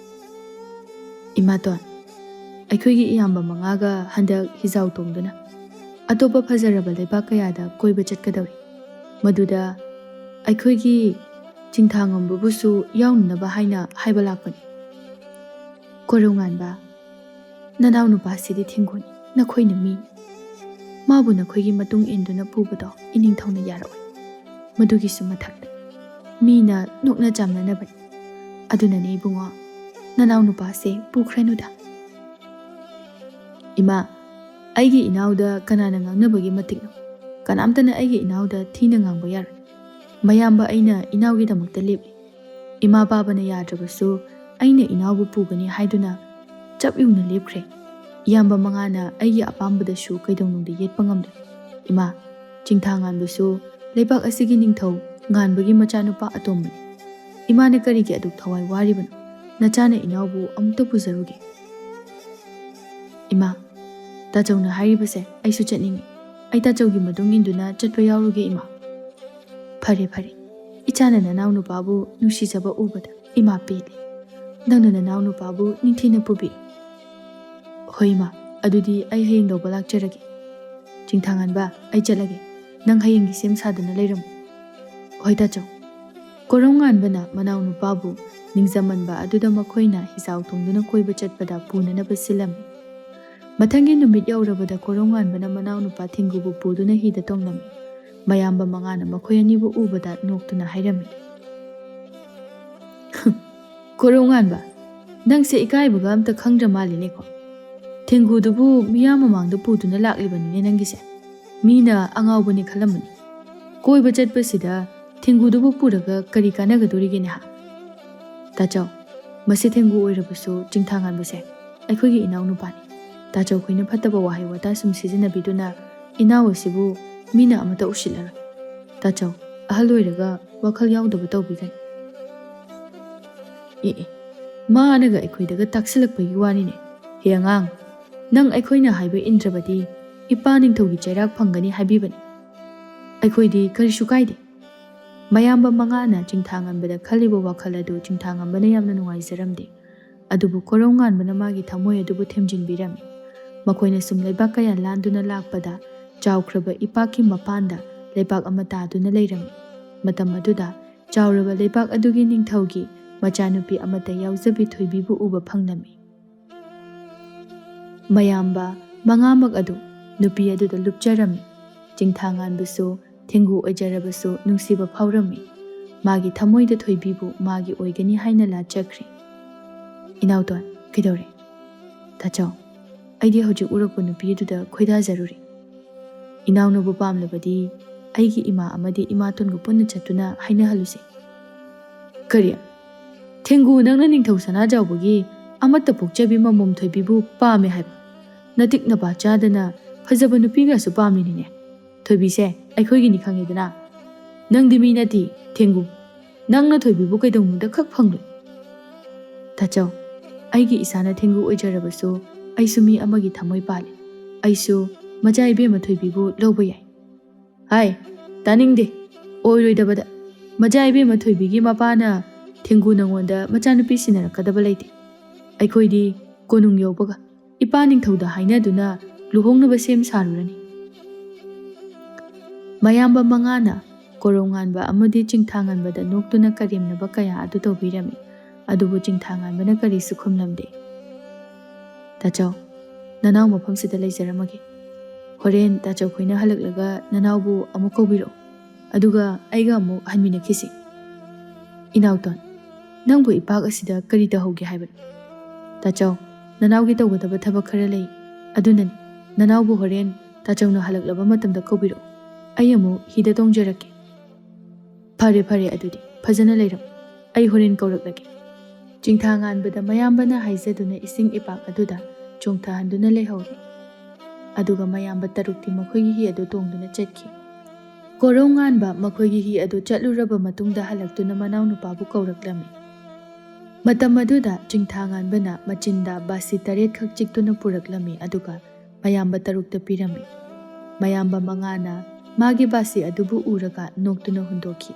"ꯏꯃꯥꯇꯣꯟ, ꯑꯩꯈꯣꯏꯒꯤ ꯏꯌꯥꯝꯕ ꯃꯉꯥꯒ ꯍꯟꯗꯛ ꯍꯤꯖꯥꯎ ꯇꯣꯡꯗꯨꯅ ꯑꯇꯣꯞꯄ ꯐꯖꯔꯕ ꯂꯩꯕꯥꯛ ꯀꯌꯥꯗ ꯀꯣꯏꯕ ꯆꯠꯀꯗꯧꯔꯤ꯫ ꯃꯗꯨꯗ ꯑꯩꯈꯣꯏꯒꯤ ꯆꯤꯡꯊꯥꯉꯝꯕꯕꯨꯁꯨ ꯌꯥꯎꯅꯅꯕ ꯍꯥꯏꯅ ꯍꯥꯏꯕ ꯂꯥꯛꯄꯅꯤ꯫" ꯀꯣꯔꯧꯉꯥꯟꯕ, ꯅꯅꯥꯎꯅꯨꯄꯥꯁꯤꯗꯤ ꯊꯦꯡꯒꯨꯅꯤ, ꯅꯈꯣꯏꯅ ꯃꯤꯅꯤ꯫ ꯃꯥꯕꯨ ꯅꯈꯣꯏꯒꯤ ꯃꯇꯨꯡ ꯏꯟꯗꯨꯅ ꯄꯨꯕꯗꯣ ꯏꯅꯤꯡꯊꯧꯅ ꯌꯥꯔꯛꯑꯣꯏ꯫ ꯃꯗꯨꯒꯤꯁꯨ ꯃꯊꯛꯇ ꯃꯤꯅ ꯅꯣꯛꯅ ꯆꯥꯝꯅꯅꯕꯅꯤ꯫ ꯑꯗꯨꯅꯅꯦ ꯏꯕꯨꯡꯉꯣ, ꯅꯅꯥꯎꯅꯨꯄꯥꯁꯦ ꯄꯨꯈ꯭ꯔꯅꯨꯗ꯫ ꯏꯃꯥ, ꯑꯩꯒꯤ ꯏꯅꯥꯎꯗ ꯀꯅꯥꯅ ꯉꯥꯡꯅꯕꯒꯤ ꯃꯇꯤꯛꯅꯣ? ꯀꯅꯥꯝꯇꯅ ꯑꯩꯒꯤ ꯏꯅꯥꯎꯗ ꯊꯤꯅ ꯉꯥꯡꯕ ꯌꯥꯔꯣꯏ꯫ ꯃꯌꯥꯝꯕ ꯑꯩꯅ ꯏꯅꯥꯎꯒꯤꯗꯃꯛꯇ ꯂꯦꯞꯂꯤ꯫ ꯏꯃꯥ ꯄꯥꯕꯅ ꯌꯥꯗ꯭ꯔꯕꯁꯨ ꯑꯩꯅ ꯏꯅꯥꯎꯕꯨ ꯄꯨꯒꯅꯤ ꯍꯥꯏꯗꯨꯅ ꯆꯞ ꯌꯨꯡꯅ ꯂꯦꯞꯈ꯭ꯔꯦ꯫ ꯏꯌꯥꯝꯕ ꯃꯉꯥꯅ ꯑꯩꯒꯤ ꯑꯄꯥꯝꯕꯗꯁꯨ ꯀꯩꯗꯧꯅꯨꯡꯗ ꯌꯦꯠꯄ ꯉꯝꯂꯣꯏ꯫ ꯏꯃꯥ, ꯆꯤꯡꯊꯥ ꯉꯥꯟꯕꯁꯨ ꯂꯩꯕꯥꯛ ꯑꯁꯤꯒꯤ ꯅꯤꯡꯊꯧ ꯉꯥꯟꯕꯒꯤ ꯃꯆꯥꯅꯨꯄꯥ ꯑꯇꯣꯝꯕꯅꯤ꯫ ꯏꯃꯥꯅ ꯀꯔꯤꯒꯤ ꯑꯗꯨꯛ ꯊꯋꯥꯏ ꯋꯥꯔꯤꯕꯅꯣ? ꯅꯆꯥꯅ ꯏꯅꯥꯎꯕꯨ ꯑꯃꯨꯛꯇ ꯄꯨꯖꯔꯨꯒꯦ꯫ ꯏꯃꯥ, ꯇꯥꯆꯧꯅ ꯍꯥꯏꯔꯤꯕꯁꯦ ꯑꯩꯁꯨ ꯆꯠꯅꯤꯡꯏ꯫ ꯑꯩ ꯇꯥꯆꯧꯒꯤ ꯃꯇꯨꯡ ꯏꯟꯗꯨꯅ ꯆꯠꯄ ꯌꯥꯎꯔꯨꯒꯦ, ꯏꯃꯥ꯫ ꯐꯔꯦ, ꯐꯔꯦ꯫ ꯏꯆꯥꯅ ꯅꯅꯥꯎ ꯅꯨꯄꯥꯕꯨ ꯅꯨꯡꯁꯤꯖꯕ ꯎꯕꯗ ꯏꯃꯥ ꯄꯦꯜꯂꯦ꯫ ꯅꯪꯅ ꯅꯅꯥꯎ ꯅꯨꯄꯥꯕꯨ ꯅꯤꯡꯊꯤꯅ ꯄꯨꯕꯤ꯫ ꯍꯣꯏ, ꯏꯃꯥ꯫ ꯑꯗꯨꯗꯤ ꯑꯩ ꯍꯌꯦꯡ ꯂꯧꯕ ꯂꯥꯛꯆꯔꯒꯦ꯫ ꯆꯤꯡꯊꯥꯉꯥꯟꯕ, ꯑꯩ ꯆꯠꯂꯒꯦ꯫ ꯅꯪ ꯍꯌꯦꯡꯒꯤ ꯁꯦꯝ ꯁꯥꯗꯨꯅ ꯂꯩꯔꯝꯃꯨ꯫ ꯍꯣꯏ, ꯇꯥꯆꯧ꯫ ꯀꯣꯔꯧꯉꯥꯟꯕꯅ ꯃꯅꯥꯎ ꯅꯨꯄꯥꯕꯨ ꯅꯤꯡꯖꯃꯟꯕ ꯑꯗꯨꯗ ꯃꯈꯣꯏꯅ ꯍꯤꯖꯥꯎ ꯇꯣꯡꯗꯨꯅ ꯀꯣꯏꯕ ꯆꯠꯄꯗ ꯄꯨꯅꯅꯕ ꯁꯤꯜꯂꯝꯃꯤ꯫ ꯃꯊꯪꯒꯤ ꯅꯨꯃꯤꯠ ꯌꯧꯔꯕꯗ ꯀꯣꯔꯧꯉꯥꯟꯕꯅ ꯃꯅꯥꯎ ꯅꯨꯄꯥ ꯊꯦꯡꯒꯨꯕꯨ ꯄꯨꯗꯨꯅ ꯍꯤꯗ ꯇꯣꯡꯂꯝꯃꯤ꯫ ꯃꯌꯥꯝꯕ ꯃꯉꯥꯅ ꯃꯈꯣꯏ ꯑꯅꯤꯕꯨ ꯎꯕꯗ ꯅꯣꯛꯇꯨꯅ ꯍꯥꯏꯔꯝꯃꯤ, "ꯀꯣꯔꯧꯉꯥꯟꯕ, ꯅꯪꯁꯦ ꯏꯀꯥꯏꯕꯒ ꯑꯝꯇ ꯈꯪꯗ꯭ꯔ ꯃꯥꯜꯂꯤꯅꯦꯀꯣ꯫ ꯊꯦꯡꯒꯨꯗꯨꯕꯨ ꯃꯤꯌꯥꯝ ꯃꯃꯥꯡꯗ ꯄꯨꯗꯨꯅ ꯂꯥꯛꯂꯤꯕꯅꯤꯅꯦ ꯅꯪꯒꯤꯁꯦ꯫ ꯃꯤꯅ ꯑꯉꯥꯎꯕꯅꯤ ꯈꯜꯂꯝꯃꯅꯤ꯫ ꯀꯣꯏꯕ ꯆꯠꯄꯁꯤꯗ ꯊꯦꯡꯒꯨꯗꯨꯕꯨ ꯄꯨꯔꯒ ꯀꯔꯤ ꯀꯥꯟꯅꯒꯗꯣꯔꯤꯒꯦꯅꯦ ꯍꯥ? ꯇꯥꯆꯧ, ꯃꯁꯤ ꯊꯦꯡꯒꯨ ꯑꯣꯏꯔꯕꯁꯨ ꯆꯤꯡꯊꯥꯉꯥꯟꯕꯁꯦ ꯑꯩꯈꯣꯏꯒꯤ ꯏꯅꯥꯎꯅꯨꯄꯥꯅꯤ꯫ ꯇꯥꯆꯧ ꯈꯣꯏꯅ ꯐꯠꯇꯕ ꯋꯥꯍꯩ ꯋꯥꯇꯥ ꯁꯨꯝ ꯁꯤꯖꯤꯟꯅꯕꯤꯗꯨꯅ ꯏꯅꯥꯎ ꯑꯁꯤꯕꯨ ꯃꯤꯅ ꯑꯃꯠꯇ ꯎꯁꯤꯠꯂꯔꯣꯏ꯫ ꯇꯥꯆꯧ, ꯑꯍꯜ ꯑꯣꯏꯔꯒ ꯋꯥꯈꯜ ꯌꯥꯎꯗꯕ ꯇꯧꯕꯤꯒꯅꯤ꯫ ꯑꯦ ꯑꯦ, ꯃꯥꯅꯒ ꯑꯩꯈꯣꯏꯗꯒ ꯇꯥꯛꯁꯤꯜꯂꯛꯄꯒꯤ ꯋꯥꯅꯤꯅꯦ꯫ ꯍꯦ ꯑꯉꯥꯡ, ꯅꯪ ꯑꯩꯈꯣꯏꯅ ꯍꯥꯏꯕ ꯏꯟꯗ꯭ꯔꯕꯗꯤ ꯏꯄꯥ ꯅꯤꯡꯊꯧꯒꯤ ꯆꯩꯔꯥꯛ ꯐꯪꯒꯅꯤ ꯍꯥꯏꯕꯤꯕꯅꯤ꯫ ꯑꯩꯈꯣꯏꯗꯤ ꯀꯔꯤꯁꯨ ꯀꯥꯏꯗꯦ꯫ ꯃꯌꯥꯝꯕ ꯃꯉꯥꯅ ꯆꯤꯡꯊꯥꯉꯝꯕꯗ ꯈꯜꯂꯤꯕ ꯋꯥꯈꯜ ꯑꯗꯨ ꯆꯤꯡꯊꯥꯉꯝꯕꯅ ꯌꯥꯝꯅ ꯅꯨꯡꯉꯥꯏꯖꯔꯝꯗꯦ꯫ ꯑꯗꯨꯕꯨ ꯀꯣꯔꯧꯉꯥꯟꯕꯅ ꯃꯥꯒꯤ ꯊꯃꯣꯏ ꯑꯗꯨꯕꯨ ꯊꯦꯝꯖꯤꯟꯕꯤꯔꯝꯃꯤ꯫ ꯃꯈꯣꯏꯅ ꯁꯨꯝ ꯂꯩꯕꯥꯛ ꯀꯌꯥ ꯂꯥꯟꯗꯨꯅ ꯂꯥꯛꯄꯗ ꯆꯥꯎꯈ꯭ꯔꯕ ꯏꯄꯥꯛꯀꯤ ꯃꯄꯥꯟꯗ ꯂꯩꯕꯥꯛ ꯑꯃ ꯇꯥꯗꯨꯅ ꯂꯩꯔꯝꯃꯤ꯫ ꯃꯇꯝ ꯑꯗꯨꯗ ꯆꯥꯎꯔꯕ ꯂꯩꯕꯥꯛ ꯑꯗꯨꯒꯤ ꯅꯤꯡꯊꯧꯒꯤ ꯃꯆꯥꯅꯨꯄꯤ ꯑꯃꯠꯇ ꯌꯥꯎꯖꯕꯤ ꯊꯣꯏꯕꯤꯕꯨ ꯎꯕ ꯐꯪꯂꯝꯃꯤ꯫ ꯃꯌꯥꯝꯕ ꯃꯉꯥꯃꯛ ꯑꯗꯨ ꯅꯨꯄꯤ ꯑꯗꯨꯗ ꯂꯨꯞꯆꯔꯝꯃꯤ꯫ ꯆꯤꯡꯊꯥꯉꯥꯟꯕꯁꯨ ꯊꯦꯡꯒꯨ ꯑꯣꯏꯖꯔꯕꯁꯨ ꯅꯨꯡꯁꯤꯕ ꯐꯥꯎꯔꯝꯃꯤ꯫ ꯃꯥꯒꯤ ꯊꯃꯣꯏꯗ ꯊꯣꯏꯕꯤꯕꯨ ꯃꯥꯒꯤ ꯑꯣꯏꯒꯅꯤ ꯍꯥꯏꯅ ꯂꯥꯠꯆꯈ꯭ꯔꯦ꯫ ꯏꯅꯥꯎꯇꯣꯟ, ꯀꯩꯗꯧꯔꯦ? ꯇꯥꯆꯧ, ꯑꯩꯗꯤ ꯍꯧꯖꯤꯛ ꯎꯔꯛꯄ ꯅꯨꯄꯤ ꯑꯗꯨꯗ ꯈꯣꯏꯗꯥꯖꯔꯨꯔꯦ꯫ ꯏꯅꯥꯎꯅꯕꯨ ꯄꯥꯝꯂꯕꯗꯤ ꯑꯩꯒꯤ ꯏꯃꯥ ꯑꯃꯗꯤ ꯏꯃꯥꯇꯣꯟꯒ ꯄꯨꯟꯅ ꯆꯠꯇꯨꯅ ꯍꯥꯏꯅꯍꯜꯂꯨꯁꯦ꯫ ꯀꯔꯤ? ꯊꯦꯡꯒꯨ, ꯅꯪꯅ ꯅꯤꯡꯊꯧ ꯁꯅꯥꯖꯥꯎꯕꯒꯤ ꯑꯃꯠꯇ ꯄꯣꯛꯆꯕꯤ ꯃꯃꯣꯝ ꯊꯣꯏꯕꯤꯕꯨ ꯄꯥꯝꯃꯦ ꯍꯥꯏꯕ? ꯅꯇꯤꯛ ꯅꯄꯥ ꯆꯥꯗꯅ ꯐꯖꯕ ꯅꯨꯄꯤꯒꯁꯨ ꯄꯥꯝꯂꯤꯅꯤꯅꯦ꯫ ꯊꯣꯏꯕꯤꯁꯦ ꯑꯩꯈꯣꯏꯒꯤꯅꯤ ꯈꯪꯉꯦꯗꯅ꯫ ꯅꯪꯗꯤ ꯃꯤ ꯅꯠꯇꯦ, ꯊꯦꯡꯒꯨ꯫ ꯅꯪꯅ ꯊꯣꯏꯕꯤꯕꯨ ꯀꯩꯗꯧꯅꯨꯡꯗ ꯈꯛ ꯐꯪꯂꯣꯏ꯫ ꯇꯥꯆꯧ, ꯑꯩꯒꯤ ꯏꯁꯥꯅ ꯊꯦꯡꯒꯨ ꯑꯣꯏꯖꯔꯕꯁꯨ ꯑꯩꯁꯨ ꯃꯤ ꯑꯃꯒꯤ ꯊꯃꯣꯏ ꯄꯥꯜꯂꯤ꯫ ꯑꯩꯁꯨ ꯃꯆꯥ ꯏꯕꯦꯝꯃ ꯊꯣꯏꯕꯤꯕꯨ ꯂꯧꯕ ꯌꯥꯏ꯫ ꯍꯥꯏ, ꯇꯥꯅꯤꯡꯗꯦ꯫ ꯑꯣꯏꯔꯣꯏꯗꯕꯗ꯫ ꯃꯆꯥ ꯏꯕꯦꯝꯃ ꯊꯣꯏꯕꯤꯒꯤ ꯃꯄꯥꯅ ꯊꯦꯡꯒꯨ ꯅꯉꯣꯟꯗ ꯃꯆꯥꯅꯨꯄꯤ ꯁꯤꯟꯅꯔꯛꯀꯗꯕ ꯂꯩꯇꯦ꯫ ꯑꯩꯈꯣꯏꯗꯤ ꯀꯣꯅꯨꯡ ꯌꯧꯕꯒ ꯏꯄꯥ ꯅꯤꯡꯊꯧꯗ ꯍꯥꯏꯅꯗꯨꯅ ꯂꯨꯍꯣꯡꯅꯕ ꯁꯦꯝ ꯁꯥꯔꯨꯔꯅꯤ꯫ ꯃꯌꯥꯝꯕ ꯃꯉꯥꯅ ꯀꯣꯔꯧꯉꯥꯟꯕ ꯑꯃꯗꯤ ꯆꯤꯡꯊꯥꯉꯥꯟꯕꯗ ꯅꯣꯛꯇꯨꯅ ꯀꯔꯦꯝꯅꯕ ꯀꯌꯥ ꯑꯗꯨ ꯇꯧꯕꯤꯔꯝꯃꯤ꯫ ꯑꯗꯨꯕꯨ ꯆꯤꯡꯊꯥꯉꯥꯟꯕꯅ ꯀꯔꯤꯁꯨ ꯈꯨꯝꯂꯝꯗꯦ꯫ ꯇꯥꯆꯧ, ꯅꯅꯥꯎ ꯃꯐꯝꯁꯤꯗ ꯂꯩꯖꯔꯝꯃꯒꯦ꯫ ꯍꯣꯔꯦꯟ ꯇꯥꯆꯧ ꯈꯣꯏꯅ ꯍꯜꯂꯛꯂꯒ ꯅꯅꯥꯎꯕꯨ ꯑꯃꯨꯛ ꯀꯧꯕꯤꯔꯛꯎ꯫ ꯑꯗꯨꯒ ꯑꯩꯒ ꯑꯃꯨꯛ ꯍꯟꯃꯤꯟꯅꯈꯤꯁꯤ꯫ ꯏꯅꯥꯎꯇꯣꯟ, ꯅꯪꯕꯨ ꯏꯄꯥꯛ ꯑꯁꯤꯗ ꯀꯔꯤ ꯇꯧꯍꯧꯒꯦ ꯍꯥꯏꯕꯅꯣ? ꯇꯥꯆꯧ, ꯅꯅꯥꯎꯒꯤ ꯇꯧꯒꯗꯕ ꯊꯕꯛ ꯈꯔ ꯂꯩ꯫ ꯑꯗꯨꯅꯅꯤ, ꯅꯅꯥꯎꯕꯨ ꯍꯣꯔꯦꯟ ꯇꯥꯆꯧꯅ ꯍꯜꯂꯛꯂꯕ ꯃꯇꯝꯗ ꯀꯧꯕꯤꯔꯛꯎ꯫ ꯑꯩ ꯑꯃꯨꯛ ꯍꯤꯗ ꯇꯣꯡꯖꯔꯛꯀꯦ꯫ "ꯐꯔꯦ, ꯐꯔꯦ, ꯑꯗꯨꯗꯤ ꯐꯖꯅ ꯂꯩꯔꯝꯃꯨ꯫ ꯑꯩ ꯍꯣꯔꯦꯟ ꯀꯧꯔꯛꯂꯒꯦ꯫" ꯆꯤꯡꯊꯥ ꯉꯥꯟꯕꯗ ꯃꯌꯥꯝꯕꯅ ꯍꯥꯏꯖꯗꯨꯅ ꯏꯁꯤꯡ ꯏꯄꯥꯛ ꯑꯗꯨꯗ ꯆꯣꯡꯊꯍꯟꯗꯨꯅ ꯂꯩꯍꯧꯔꯦ꯫ ꯑꯗꯨꯒ ꯃꯌꯥꯝꯕ ꯇꯔꯨꯛꯇꯤ ꯃꯈꯣꯏꯒꯤ ꯍꯤ ꯑꯗꯨ ꯇꯣꯡꯗꯨꯅ ꯆꯠꯈꯤ꯫ ꯀꯣꯔꯧ ꯉꯥꯟꯕ ꯃꯈꯣꯏꯒꯤ ꯍꯤ ꯑꯗꯨ ꯆꯠꯂꯨꯔꯕ ꯃꯇꯨꯡꯗ ꯍꯜꯂꯛꯇꯨꯅ ꯃꯅꯥꯎꯅꯨꯄꯥꯕꯨ ꯀꯧꯔꯛꯂꯝꯃꯤ꯫ ꯃꯇꯝ ꯑꯗꯨꯗ ꯆꯤꯡꯊꯥ ꯉꯥꯟꯕꯅ ꯃꯆꯤꯟꯗ ꯕꯥꯁꯤ ꯇꯔꯦꯠꯈꯛ ꯆꯤꯛꯇꯨꯅ ꯄꯨꯔꯛꯂꯝꯃꯤ, ꯑꯗꯨꯒ ꯃꯌꯥꯝꯕ ꯇꯔꯨꯛꯇ ꯄꯤꯔꯝꯃꯤ꯫ ꯃꯌꯥꯝꯕ ꯃꯉꯥꯅ ꯃꯥꯒꯤ ꯕꯥꯁꯤ ꯑꯗꯨꯕꯨ ꯎꯔꯒ ꯅꯣꯛꯇꯨꯅ ꯍꯨꯟꯗꯣꯛꯈꯤ꯫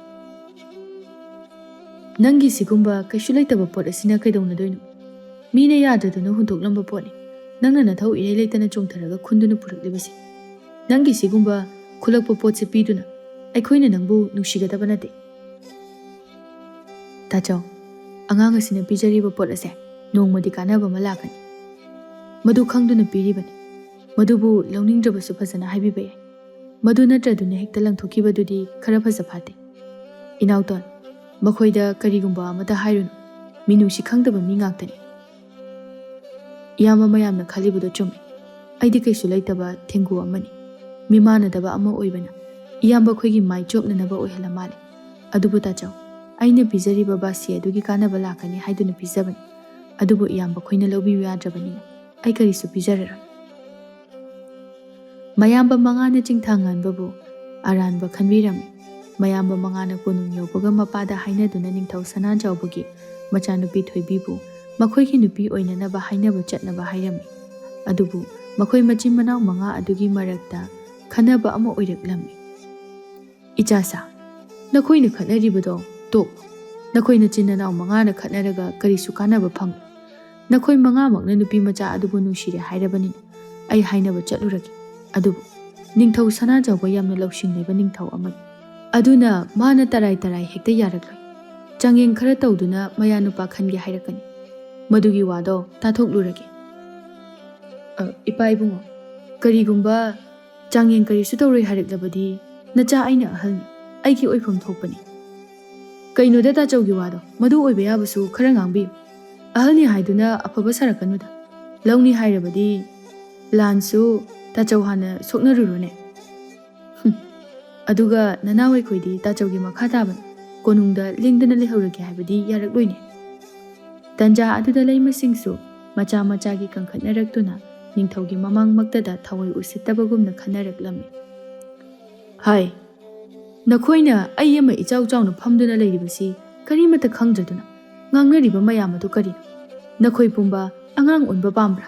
"ꯅꯪꯒꯤ ꯁꯤꯒꯨꯝꯕ ꯀꯩꯁꯨ ꯂꯩꯇꯕ ꯄꯣꯠ ꯑꯁꯤꯅ ꯀꯩꯗꯧꯅꯗꯣꯏꯅꯣ? ꯃꯤꯅ ꯌꯥꯗꯗꯨꯅ ꯍꯨꯟꯗꯣꯛꯂꯝꯕ ꯄꯣꯠꯅꯤ꯫ ꯅꯪꯅ ꯅꯊꯧ ꯏꯔꯩ ꯂꯩꯇꯅ ꯆꯣꯡꯊꯔꯒ ꯈꯨꯟꯗꯨꯅ ꯄꯨꯔꯛꯂꯤꯕꯁꯤ꯫ ꯅꯪꯒꯤ ꯁꯤꯒꯨꯝꯕ ꯈꯨꯂꯛꯄ ꯄꯣꯠꯁꯦ ꯄꯤꯗꯨꯅ ꯑꯩꯈꯣꯏꯅ ꯅꯪꯕꯨ ꯅꯨꯡꯁꯤꯒꯗꯕ ꯅꯠꯇꯦ꯫" "ꯇꯥꯆꯧ, ꯑꯉꯥꯡ ꯑꯁꯤꯅ ꯄꯤꯖꯔꯤꯕ ꯄꯣꯠ ꯑꯁꯦ ꯅꯣꯡꯃꯗꯤ ꯀꯥꯟꯅꯕ ꯑꯃ ꯂꯥꯛꯀꯅꯤ꯫ ꯃꯗꯨ ꯈꯪꯗꯨꯅ ꯄꯤꯔꯤꯕꯅꯤ꯫ ꯃꯗꯨꯕꯨ ꯂꯧꯅꯤꯡꯗ꯭ꯔꯕꯁꯨ ꯐꯖꯅ ꯍꯥꯏꯕꯤꯕ ꯌꯥꯏ꯫ ꯃꯗꯨ ꯅꯠꯇ꯭ꯔꯗꯨꯅ ꯍꯦꯛꯇ ꯂꯪꯊꯣꯛꯈꯤꯕꯗꯨꯗꯤ ꯈꯔ ꯐꯖ ꯐꯥꯠꯇꯦ꯫ ꯏꯅꯥꯎꯇꯣꯟ, ꯃꯈꯣꯏꯗ ꯀꯔꯤꯒꯨꯝꯕ ꯑꯃꯠꯇ ꯍꯥꯏꯔꯨꯅꯨ꯫ ꯃꯤꯅꯨꯡꯁꯤ ꯈꯪꯗꯕ ꯃꯤ ꯉꯥꯛꯇꯅꯤ꯫" "ꯏꯌꯥꯝꯕ ꯃꯌꯥꯝꯅ ꯈꯜꯂꯤꯕꯗꯣ ꯆꯨꯝꯃꯤ꯫ ꯑꯩꯗꯤ ꯀꯩꯁꯨ ꯂꯩꯇꯕ ꯊꯦꯡꯒꯨ ꯑꯃꯅꯤ꯫ ꯃꯤꯃꯥꯟꯅꯗꯕ ꯑꯃ ꯑꯣꯏꯕꯅ ꯏꯌꯥꯝꯕ ꯑꯩꯈꯣꯏꯒꯤ ꯃꯥꯏ ꯆꯣꯞꯅꯅꯕ ꯑꯣꯏꯍꯜꯂ ꯃꯥꯜꯂꯦ꯫ ꯑꯗꯨꯕꯨ ꯇꯥꯆꯧ, ꯑꯩꯅ ꯄꯤꯖꯔꯤꯕ ꯕꯥꯁꯤ ꯑꯗꯨꯒꯤ ꯀꯥꯟꯅꯕ ꯂꯥꯛꯀꯅꯤ ꯍꯥꯏꯗꯨꯅ ꯄꯤꯖꯕꯅꯤ꯫ ꯑꯗꯨꯕꯨ ꯏꯌꯥꯝꯕ ꯑꯩꯈꯣꯏꯅ ꯂꯧꯕꯤꯌꯨ ꯌꯥꯗ꯭ꯔꯕꯅꯤꯅ ꯑꯩ ꯀꯔꯤꯁꯨ ꯄꯤꯖꯔꯔꯣꯏ꯫" ꯃꯌꯥꯝꯕ ꯃꯉꯥꯅ ꯆꯤꯡꯊꯥ ꯉꯥꯟꯕꯕꯨ ꯑꯔꯥꯟꯕ ꯈꯟꯕꯤꯔꯝꯃꯤ꯫ ꯃꯌꯥꯝꯕ ꯃꯉꯥꯅ ꯀꯣꯅꯨꯡ ꯌꯧꯕꯒ ꯃꯄꯥꯗ ꯍꯥꯏꯅꯗꯨꯅ ꯅꯤꯡꯊꯧ ꯁꯅꯥꯖꯥꯎꯕꯒꯤ ꯃꯆꯥꯅꯨꯄꯤ ꯊꯣꯏꯕꯤꯕꯨ ꯃꯈꯣꯏꯒꯤ ꯅꯨꯄꯤ ꯑꯣꯏꯅꯅꯕ ꯍꯥꯏꯅꯕ ꯆꯠꯅꯕ ꯍꯥꯏꯔꯝꯃꯤ꯫ ꯑꯗꯨꯕꯨ ꯃꯈꯣꯏ ꯃꯆꯤꯟ ꯃꯅꯥꯎ ꯃꯉꯥ ꯑꯗꯨꯒꯤ ꯃꯔꯛꯇ ꯈꯟꯅꯕ ꯑꯃ ꯑꯣꯏꯔꯛꯂꯝꯃꯤ꯫ "ꯏꯆꯥꯁꯥ, ꯅꯈꯣꯏꯅ ꯈꯠꯅꯔꯤꯕꯗꯣ ꯇꯣꯛ꯫ ꯅꯈꯣꯏ ꯅꯆꯤꯟ ꯅꯅꯥꯎ ꯃꯉꯥꯅ ꯈꯠꯅꯔꯒ ꯀꯔꯤꯁꯨ ꯀꯥꯟꯅꯕ ꯐꯪꯂꯣꯏ꯫ ꯅꯈꯣꯏ ꯃꯉꯥꯃꯛꯅ ꯅꯨꯄꯤ ꯃꯆꯥ ꯑꯗꯨꯕꯨ ꯅꯨꯡꯁꯤꯔꯦ ꯍꯥꯏꯔꯕꯅꯤꯅ ꯑꯩ ꯍꯥꯏꯅꯕ ꯆꯠꯂꯨꯔꯒꯦ꯫ ꯑꯗꯨꯕꯨ ꯅꯤꯡꯊꯧ ꯁꯅꯥꯖꯥꯎꯕ ꯌꯥꯝꯅ ꯂꯧꯁꯤꯡ ꯂꯩꯕ ꯅꯤꯡꯊꯧ ꯑꯃꯅꯤ꯫ ꯑꯗꯨꯅ ꯃꯥꯅ ꯇꯔꯥꯏ ꯇꯔꯥꯏ ꯍꯦꯛꯇ ꯌꯥꯔꯛꯂꯣꯏ꯫ ꯆꯥꯡꯌꯦꯡ ꯈꯔ ꯇꯧꯗꯨꯅ ꯃꯌꯥ ꯅꯨꯄꯥ ꯈꯟꯒꯦ ꯍꯥꯏꯔꯛꯀꯅꯤ꯫ ꯃꯗꯨꯒꯤ ꯋꯥꯗꯣ ꯇꯥꯊꯣꯛꯂꯨꯔꯒꯦ꯫" "ꯑ, ꯏꯄꯥ ꯏꯕꯨꯡꯉꯣ, ꯀꯔꯤꯒꯨꯝꯕ ꯆꯥꯡꯌꯦꯡ ꯀꯔꯤꯁꯨ ꯇꯧꯔꯣꯏ ꯍꯥꯏꯔꯛꯂꯕꯗꯤ ꯅꯆꯥ ꯑꯩꯅ ꯑꯍꯜꯅꯤ, ꯑꯩꯒꯤ ꯑꯣꯏꯐꯝ ꯊꯣꯛꯄꯅꯤ꯫" "ꯀꯩꯅꯣꯗ ꯇꯥꯆꯧꯒꯤ ꯋꯥꯗꯣ, ꯃꯗꯨ ꯑꯣꯏꯕ ꯌꯥꯕꯁꯨ ꯈꯔ ꯉꯥꯡꯕꯤꯌꯨ꯫ ꯑꯍꯜꯅꯤ ꯍꯥꯏꯗꯨꯅ ꯑꯐꯕ ꯁꯥꯔꯛꯀꯅꯨꯗ꯫ ꯂꯧꯅꯤ ꯍꯥꯏꯔꯕꯗꯤ ꯂꯥꯟꯁꯨ ꯇꯥꯆꯧ ꯍꯥꯟꯅ ꯁꯣꯛꯅꯔꯨꯔꯣꯅꯦ꯫" "ꯍꯨꯝ, ꯑꯗꯨꯒ ꯅꯅꯥꯎ ꯑꯩꯈꯣꯏꯗꯤ ꯇꯥꯆꯧꯒꯤ ꯃꯈꯥ ꯇꯥꯕꯅꯤ, ꯀꯣꯅꯨꯡꯗ ꯂꯦꯡꯗꯅ ꯂꯩꯍꯧꯔꯒꯦ ꯍꯥꯏꯕꯗꯤ ꯌꯥꯔꯛꯂꯣꯏꯅꯦ꯫ ꯇꯟꯖꯥ ꯑꯗꯨꯗ ꯂꯩꯃꯁꯤꯡꯁꯨ ꯃꯆꯥ ꯃꯆꯥꯒꯤ ꯀꯟꯈꯠꯅꯔꯛꯇꯨꯅ ꯅꯤꯡꯊꯧꯒꯤ ꯃꯃꯥꯡꯃꯛꯇꯗ ꯊꯑꯣꯏ ꯎꯁꯤꯠꯇꯕꯒꯨꯝꯅ ꯈꯟꯅꯔꯛꯂꯝꯃꯤ꯫ ꯍꯥꯏ, ꯅꯈꯣꯏꯅ ꯑꯩ ꯑꯃ ꯏꯆꯥꯎ ꯆꯥꯎꯅ ꯐꯝꯗꯨꯅ ꯂꯩꯔꯤꯕꯁꯤ ꯀꯔꯤꯃꯠꯇ ꯈꯪꯗ꯭ꯔꯗꯨꯅ ꯉꯥꯡꯅꯔꯤꯕ ꯃꯌꯥꯝ ꯑꯗꯨ ꯀꯔꯤꯅꯣ? ꯅꯈꯣꯏ ꯄꯨꯝꯕ ꯑꯉꯥꯡ ꯑꯣꯟꯕ ꯄꯥꯝꯕ꯭ꯔꯥ?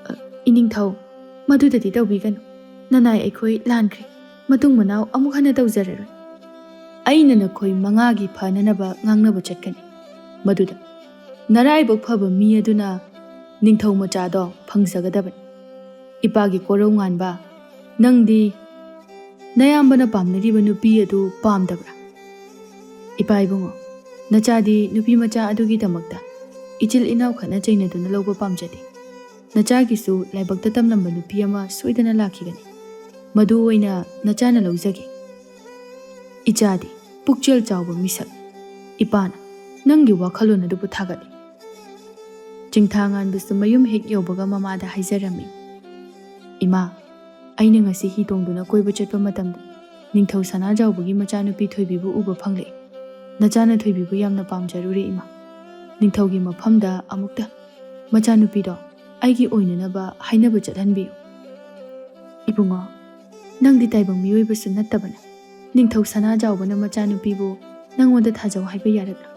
ꯑ, ꯏꯅꯤꯡꯊꯧ, ꯃꯗꯨꯗꯗꯤ ꯇꯧꯕꯤꯒꯅꯨ꯫ ꯅꯅꯥꯏ ꯑꯩꯈꯣꯏ ꯂꯥꯟꯈ꯭ꯔꯦ꯫ ꯃꯇꯨꯡ ꯃꯅꯥꯎ ꯑꯃꯨꯛ ꯍꯟꯅ ꯇꯧꯖꯔꯔꯣꯏ꯫ ꯑꯩꯅ ꯅꯈꯣꯏ ꯃꯉꯥꯒꯤ ꯐꯅꯅꯕ ꯉꯥꯡꯅꯕ ꯆꯠꯀꯅꯤ꯫ ꯃꯗꯨꯗ ꯅꯔꯥꯏꯕꯛ ꯐꯕ ꯃꯤ ꯑꯗꯨꯅ ꯅꯤꯡꯊꯧ ꯃꯆꯥꯗꯣ ꯐꯪꯖꯒꯗꯕꯅꯤ꯫ ꯏꯄꯥꯒꯤ ꯀꯣꯔꯧ ꯉꯥꯟꯕ, ꯅꯪꯗꯤ ꯅꯌꯥꯝꯕꯅ ꯄꯥꯝꯅꯔꯤꯕ ꯅꯨꯄꯤ ꯑꯗꯨ ꯄꯥꯝꯗꯕ꯭ꯔꯥ? ꯏꯄꯥ ꯏꯕꯨꯡꯉꯣ, ꯅꯆꯥꯗꯤ ꯅꯨꯄꯤ ꯃꯆꯥ ꯑꯗꯨꯒꯤꯗꯃꯛꯇ ꯏꯆꯤꯜ ꯏꯅꯥꯎ ꯈꯠꯅ ꯆꯩꯅꯗꯨꯅ ꯂꯧꯕ ꯄꯥꯝꯖꯗꯦ꯫ ꯅꯆꯥꯒꯤꯁꯨ ꯂꯥꯏꯕꯛꯇ ꯇꯝꯂꯝꯕ ꯅꯨꯄꯤ ꯑꯃ ꯁꯣꯏꯗꯅ ꯂꯥꯛꯈꯤꯒꯅꯤ꯫ ꯃꯗꯨ ꯑꯣꯏꯅ ꯅꯆꯥꯅ ꯂꯧꯖꯒꯦ꯫ ꯏꯆꯥꯗꯤ ꯄꯨꯛꯆꯦꯜ ꯆꯥꯎꯕ ꯃꯤꯁꯛ꯫ ꯏꯄꯥꯅ ꯅꯪꯒꯤ ꯋꯥꯈꯜꯂꯣꯟ ꯑꯗꯨꯕꯨ ꯊꯥꯒꯠꯂꯤ꯫ ꯆꯤꯡꯊꯥ ꯉꯥꯟꯕꯁꯨ ꯃꯌꯨꯝ ꯍꯦꯛ ꯌꯧꯕꯒ ꯃꯃꯥꯗ ꯍꯥꯏꯖꯔꯝꯃꯤ, "ꯏꯃꯥ, ꯑꯩꯅ ꯉꯁꯤ ꯍꯤ ꯇꯣꯡꯗꯨꯅ ꯀꯣꯏꯕ ꯆꯠꯄ ꯃꯇꯝꯗ ꯅꯤꯡꯊꯧ ꯁꯅꯥꯖꯥꯎꯕꯒꯤ ꯃꯆꯥꯅꯨꯄꯤ ꯊꯣꯏꯕꯤꯕꯨ ꯎꯕ ꯐꯪꯂꯦ꯫ ꯅꯆꯥꯅ ꯊꯣꯏꯕꯤꯕꯨ ꯌꯥꯝꯅ ꯄꯥꯝꯖꯔꯨꯔꯦ ꯏꯃꯥ꯫ ꯅꯤꯡꯊꯧꯒꯤ ꯃꯐꯝꯗ ꯑꯃꯨꯛꯇ ꯃꯆꯥꯅꯨꯄꯤꯗꯣ ꯑꯩꯒꯤ ꯑꯣꯏꯅꯅꯕ ꯍꯥꯏꯅꯕ ꯆꯠꯍꯟꯕꯤꯌꯨ꯫" "ꯏꯕꯨꯡꯉꯣ, ꯅꯪꯗꯤ ꯇꯥꯏꯕꯪ ꯃꯤꯑꯣꯏꯕꯁꯨ ꯅꯠꯇꯕꯅ ꯅꯤꯡꯊꯧ ꯁꯅꯥꯖꯥꯎꯕꯅ ꯃꯆꯥꯅꯨꯄꯤꯕꯨ ꯅꯪꯉꯣꯟꯗ ꯊꯥꯖꯧ ꯍꯥꯏꯕ ꯌꯥꯔꯛꯂꯣꯏ꯫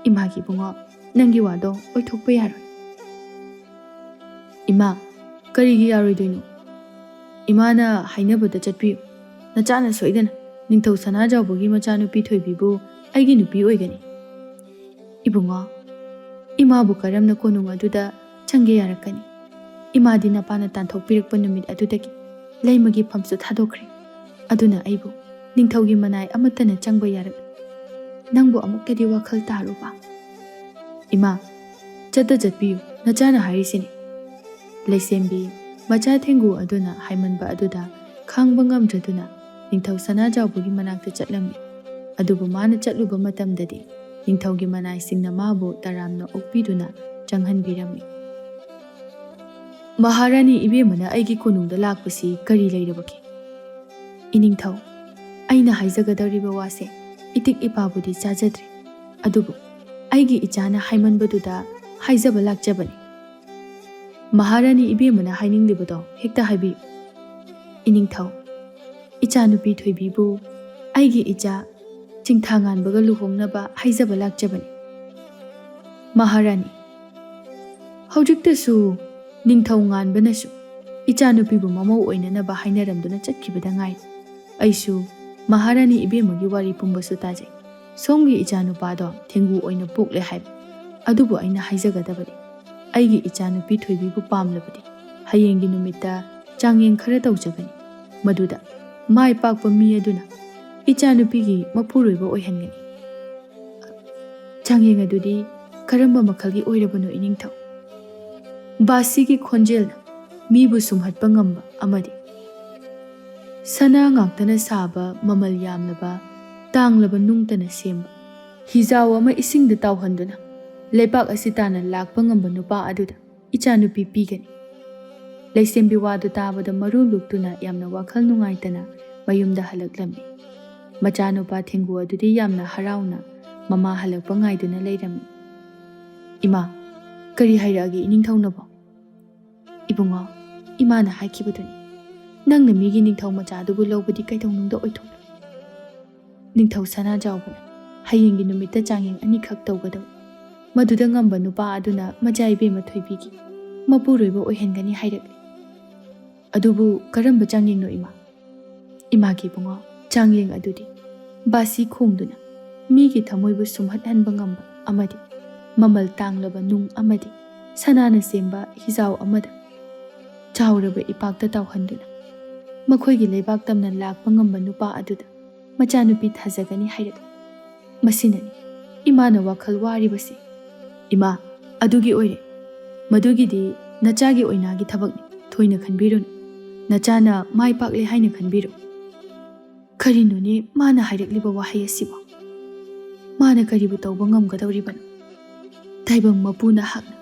ꯏꯃꯥꯒꯤ ꯏꯕꯨꯡꯉꯣ, ꯅꯪꯒꯤ ꯋꯥꯗꯣ ꯑꯣꯏꯊꯣꯛꯄ ꯌꯥꯔꯣꯏ꯫" "ꯏꯃꯥ, ꯀꯔꯤꯒꯤ ꯌꯥꯔꯣꯏꯗꯣꯏꯅꯣ? ꯏꯃꯥꯅ ꯍꯥꯏꯅꯕꯗ ꯆꯠꯄꯤꯌꯨ꯫ ꯅꯆꯥꯅ ꯁꯣꯏꯗꯅ ꯅꯤꯡꯊꯧ ꯁꯅꯥꯖꯥꯎꯕꯒꯤ ꯃꯆꯥꯅꯨꯄꯤ ꯊꯣꯏꯕꯤꯕꯨ ꯑꯩꯒꯤ ꯅꯨꯄꯤ ꯑꯣꯏꯒꯅꯤ꯫" "ꯏꯕꯨꯡꯉꯣ, ꯏꯃꯥꯕꯨ ꯀꯔꯝꯅ ꯀꯣꯅꯨꯡ ꯑꯗꯨꯗ ꯆꯪꯒꯦ ꯌꯥꯔꯛꯀꯅꯤ? ꯏꯃꯥꯗꯤ ꯅꯄꯥꯅ ꯇꯥꯟꯊꯣꯛꯄꯤꯔꯛꯄ ꯅꯨꯃꯤꯠ ꯑꯗꯨꯗꯒꯤ ꯂꯩꯃꯒꯤ ꯐꯝꯁꯨ ꯊꯥꯗꯣꯛꯈ꯭ꯔꯦ꯫ ꯑꯗꯨꯅ ꯑꯩꯕꯨ ꯅꯤꯡꯊꯧꯒꯤ ꯃꯅꯥꯏ ꯑꯃꯠꯇꯅ ꯆꯪꯕ ꯌꯥꯔꯛꯂꯣꯏ꯫ ꯅꯪꯕꯨ ꯑꯃꯨꯛꯇꯗꯤ ꯋꯥꯈꯜ ꯇꯥꯔꯨꯕ꯫" "ꯏꯃꯥ, ꯆꯠꯇ ꯆꯠꯄꯤꯌꯨ, ꯅꯆꯥꯅ ꯍꯥꯏꯔꯤꯁꯤꯅꯤ꯫" ꯂꯩꯁꯦꯝꯕꯤ ꯃꯆꯥ ꯊꯦꯡꯒꯨ ꯑꯗꯨꯅ ꯍꯥꯏꯃꯟꯕ ꯑꯗꯨꯗ ꯈꯥꯡꯕ ꯉꯝꯗ꯭ꯔꯗꯨꯅ ꯅꯤꯡꯊꯧ ꯁꯅꯥꯖꯥꯎꯕꯒꯤ ꯃꯅꯥꯛꯇ ꯆꯠꯂꯝꯃꯤ꯫ ꯑꯗꯨꯕꯨ ꯃꯥꯅ ꯆꯠꯂꯨꯕ ꯃꯇꯝꯗꯗꯤ ꯅꯤꯡꯊꯧꯒꯤ ꯃꯅꯥꯏꯁꯤꯡꯅ ꯃꯥꯕꯨ ꯇꯔꯥꯝꯅ ꯑꯣꯛꯄꯤꯗꯨꯅ ꯆꯪꯍꯟꯕꯤꯔꯝꯃꯤ꯫ "ꯃꯍꯥꯔꯥꯅꯤ ꯏꯕꯦꯝꯃꯅ ꯑꯩꯒꯤ ꯀꯣꯅꯨꯡꯗ ꯂꯥꯛꯄꯁꯤ ꯀꯔꯤ ꯂꯩꯔꯕꯒꯦ? "ꯏꯅꯤꯡꯊꯧ, ꯑꯩꯅ ꯍꯥꯏꯖꯒꯗꯧꯔꯤꯕ ꯋꯥꯁꯦ ꯏꯇꯤꯛ ꯏꯄꯥꯕꯨꯗꯤ ꯆꯥꯖꯗ꯭ꯔꯤ, ꯑꯗꯨꯕꯨ ꯑꯩꯒꯤ ꯏꯆꯥꯅ ꯍꯥꯏꯃꯟꯕꯗꯨꯗ ꯍꯥꯏꯖꯕ ꯂꯥꯛꯆꯕꯅꯤ꯫ ꯃꯍꯥꯔꯥꯅꯤ ꯏꯕꯦꯝꯃꯅ ꯍꯥꯏꯅꯤꯡꯂꯤꯕꯗꯣ ꯍꯦꯛꯇ ꯍꯥꯏꯕꯤꯌꯨ꯫" "ꯏꯅꯤꯡꯊꯧ, ꯏꯆꯥꯅꯨꯄꯤ ꯊꯣꯏꯕꯤꯕꯨ ꯑꯩꯒꯤ ꯏꯆꯥ ꯆꯤꯡꯊꯥꯉꯥꯟꯕꯒ ꯂꯨꯍꯣꯡꯅꯕ ꯍꯥꯏꯖꯕ ꯂꯥꯛꯆꯕꯅꯤ꯫" "ꯃꯍꯥꯔꯥꯅꯤ, ꯍꯧꯖꯤꯛꯇꯁꯨ ꯅꯤꯡꯊꯧ ꯉꯥꯟꯕꯅꯁꯨ ꯏꯆꯥꯅꯨꯄꯤꯕꯨ ꯃꯃꯧ ꯑꯣꯏꯅꯅꯕ ꯍꯥꯏꯅꯔꯝꯗꯨꯅ ꯆꯠꯈꯤꯕꯗ ꯉꯥꯏꯔꯤ꯫ ꯑꯩꯁꯨ ꯃꯍꯥꯔꯥꯅꯤ ꯏꯕꯦꯝꯃꯒꯤ ꯋꯥꯔꯤ ꯄꯨꯝꯕꯁꯨ ꯇꯥꯖꯩ꯫ ꯁꯣꯝꯒꯤ ꯏꯆꯥꯅꯨꯄꯥꯗꯣ ꯊꯦꯡꯒꯨ ꯑꯣꯏꯅ ꯄꯣꯛꯂꯦ ꯍꯥꯏꯕ꯫ ꯑꯗꯨꯕꯨ ꯑꯩꯅ ꯍꯥꯏꯖꯒꯗꯕꯗꯤ, ꯑꯩꯒꯤ ꯏꯆꯥꯅꯨꯄꯤ ꯊꯣꯏꯕꯤꯕꯨ ꯄꯥꯝꯂꯕꯗꯤ ꯍꯌꯦꯡꯒꯤ ꯅꯨꯃꯤꯠꯇ ꯆꯥꯡꯌꯦꯡ ꯈꯔ ꯇꯧꯖꯒꯅꯤ꯫ ꯃꯗꯨꯗ ꯃꯥꯏ ꯄꯥꯛꯄ ꯃꯤ ꯑꯗꯨꯅ ꯏꯆꯥꯅꯨꯄꯤꯒꯤ ꯃꯄꯨꯔꯣꯏꯕ ꯑꯣꯏꯍꯟꯒꯅꯤ꯫" "ꯆꯥꯡꯌꯦꯡ ꯑꯗꯨꯗꯤ ꯀꯔꯝꯕ ꯃꯈꯜꯒꯤ ꯑꯣꯏꯔꯕꯅꯣ, ꯏꯅꯤꯡꯊꯧ?" "ꯕꯥꯁꯤꯒꯤ ꯈꯣꯟꯖꯦꯜꯅ ꯃꯤꯕꯨ ꯁꯨꯝꯍꯠꯄ ꯉꯝꯕ ꯑꯃꯗꯤ ꯁꯅꯥ ꯉꯥꯛꯇꯅ ꯁꯥꯕ ꯃꯃꯜ ꯌꯥꯝꯂꯕ ꯇꯥꯡꯂꯕ ꯅꯨꯡꯇꯅ ꯁꯦꯝꯕ ꯍꯤꯖꯥꯎ ꯑꯃ ꯏꯁꯤꯡꯗ ꯇꯥꯎꯍꯟꯗꯨꯅ ꯂꯩꯕꯥꯛ ꯑꯁꯤ ꯇꯥꯅ ꯂꯥꯛꯄ ꯉꯝꯕ ꯅꯨꯄꯥ ꯑꯗꯨꯗ ꯏꯆꯥꯅꯨꯄꯤ ꯄꯤꯒꯅꯤ꯫" ꯂꯩꯁꯦꯝꯕꯤ ꯋꯥꯗꯨ ꯇꯥꯕꯗ ꯃꯔꯨ ꯂꯨꯛꯇꯨꯅ ꯌꯥꯝꯅ ꯋꯥꯈꯜ ꯅꯨꯡꯉꯥꯏꯇꯅ ꯃꯌꯨꯝꯗ ꯍꯜꯂꯛꯂꯝꯃꯤ꯫ ꯃꯆꯥꯅꯨꯄꯥ ꯊꯦꯡꯒꯨ ꯑꯗꯨꯗꯤ ꯌꯥꯝꯅ ꯍꯔꯥꯎꯅ ꯃꯃꯥ ꯍꯜꯂꯛꯄ ꯉꯥꯏꯗꯨꯅ ꯂꯩꯔꯝꯃꯤ꯫ "ꯏꯃꯥ, ꯀꯔꯤ ꯍꯥꯏꯔꯛꯑꯒꯦ ꯏꯅꯤꯡꯊꯧꯅꯕꯣ?" "ꯏꯕꯨꯡꯉꯣ, ꯏꯃꯥꯅ ꯍꯥꯏꯈꯤꯕꯗꯨꯅꯤ꯫ ꯅꯪꯅ ꯃꯤꯒꯤ ꯅꯤꯡꯊꯧ ꯃꯆꯥꯗꯨꯕꯨ ꯂꯧꯕꯗꯤ ꯀꯩꯗꯧꯅꯨꯡꯗ ꯑꯣꯏꯊꯣꯛꯂꯣꯏ꯫ ꯅꯤꯡꯊꯧ ꯁꯅꯥꯖꯥꯎꯕꯅ ꯍꯌꯦꯡꯒꯤ ꯅꯨꯃꯤꯠꯇ ꯆꯥꯡꯌꯦꯡ ꯑꯅꯤꯈꯛ ꯇꯧꯒꯗꯧ꯫ ꯃꯗꯨꯗ ꯉꯝꯕ ꯅꯨꯄꯥ ꯑꯗꯨꯅ ꯃꯆꯥ ꯏꯕꯦꯝꯃ ꯊꯣꯏꯕꯤꯒꯤ ꯃꯄꯨꯔꯣꯏꯕ ꯑꯣꯏꯍꯟꯒꯅꯤ ꯍꯥꯏꯔꯛꯂꯤ꯫" "ꯑꯗꯨꯕꯨ ꯀꯔꯝꯕ ꯆꯥꯡꯌꯦꯡꯅꯣ, ꯏꯃꯥ?" "ꯏꯃꯥꯒꯤ ꯏꯕꯨꯡꯉꯣ, ꯆꯥꯡꯌꯦꯡ ꯑꯗꯨꯗꯤ ꯕꯥꯁꯤ ꯈꯣꯡꯗꯨꯅ ꯃꯤꯒꯤ ꯊꯃꯣꯏꯕꯨ ꯁꯨꯝꯍꯠꯍꯟꯕ ꯉꯝꯕ ꯑꯃꯗꯤ ꯃꯃꯜ ꯇꯥꯡꯂꯕ ꯅꯨꯡ ꯑꯃꯗꯤ ꯁꯅꯥꯅ ꯁꯦꯝꯕ ꯍꯤꯖꯥꯎ ꯑꯃꯗ ꯆꯥꯎꯔꯕ ꯏꯄꯥꯛꯇ ꯇꯥꯎꯍꯟꯗꯨꯅ ꯃꯈꯣꯏꯒꯤ ꯂꯩꯕꯥꯛ ꯇꯝꯅ ꯂꯥꯛꯄ ꯉꯝꯕ ꯅꯨꯄꯥ ꯑꯗꯨꯗ ꯃꯆꯥꯅꯨꯄꯤ ꯊꯥꯖꯒꯅꯤ ꯍꯥꯏꯔꯛꯂꯤ꯫ ꯃꯁꯤꯅꯅꯤ ꯏꯃꯥꯅ ꯋꯥꯈꯜ ꯋꯥꯔꯤꯕꯁꯤ꯫" "ꯏꯃꯥ, ꯑꯗꯨꯒꯤ ꯑꯣꯏꯔꯦ꯫ ꯃꯗꯨꯒꯤꯗꯤ ꯅꯆꯥꯒꯤ ꯑꯣꯏꯅꯥꯒꯤ ꯊꯕꯛꯅꯤ꯫ ꯊꯣꯏꯅ ꯈꯟꯕꯤꯔꯨꯅꯨ꯫ ꯅꯆꯥꯅ ꯃꯥꯏ ꯄꯥꯛꯂꯦ ꯍꯥꯏꯅ ꯈꯟꯕꯤꯔꯣ꯫" "ꯀꯔꯤꯅꯣꯅꯦ ꯃꯥꯅ ꯍꯥꯏꯔꯛꯂꯤꯕ ꯋꯥꯍꯩ ꯑꯁꯤꯕꯣ? ꯃꯥꯅ ꯀꯔꯤꯕꯨ ꯇꯧꯕ ꯉꯝꯒꯗꯧꯔꯤꯕꯅꯣ? ꯇꯥꯏꯕꯪ ꯃꯄꯨ ꯅꯍꯥꯛꯅ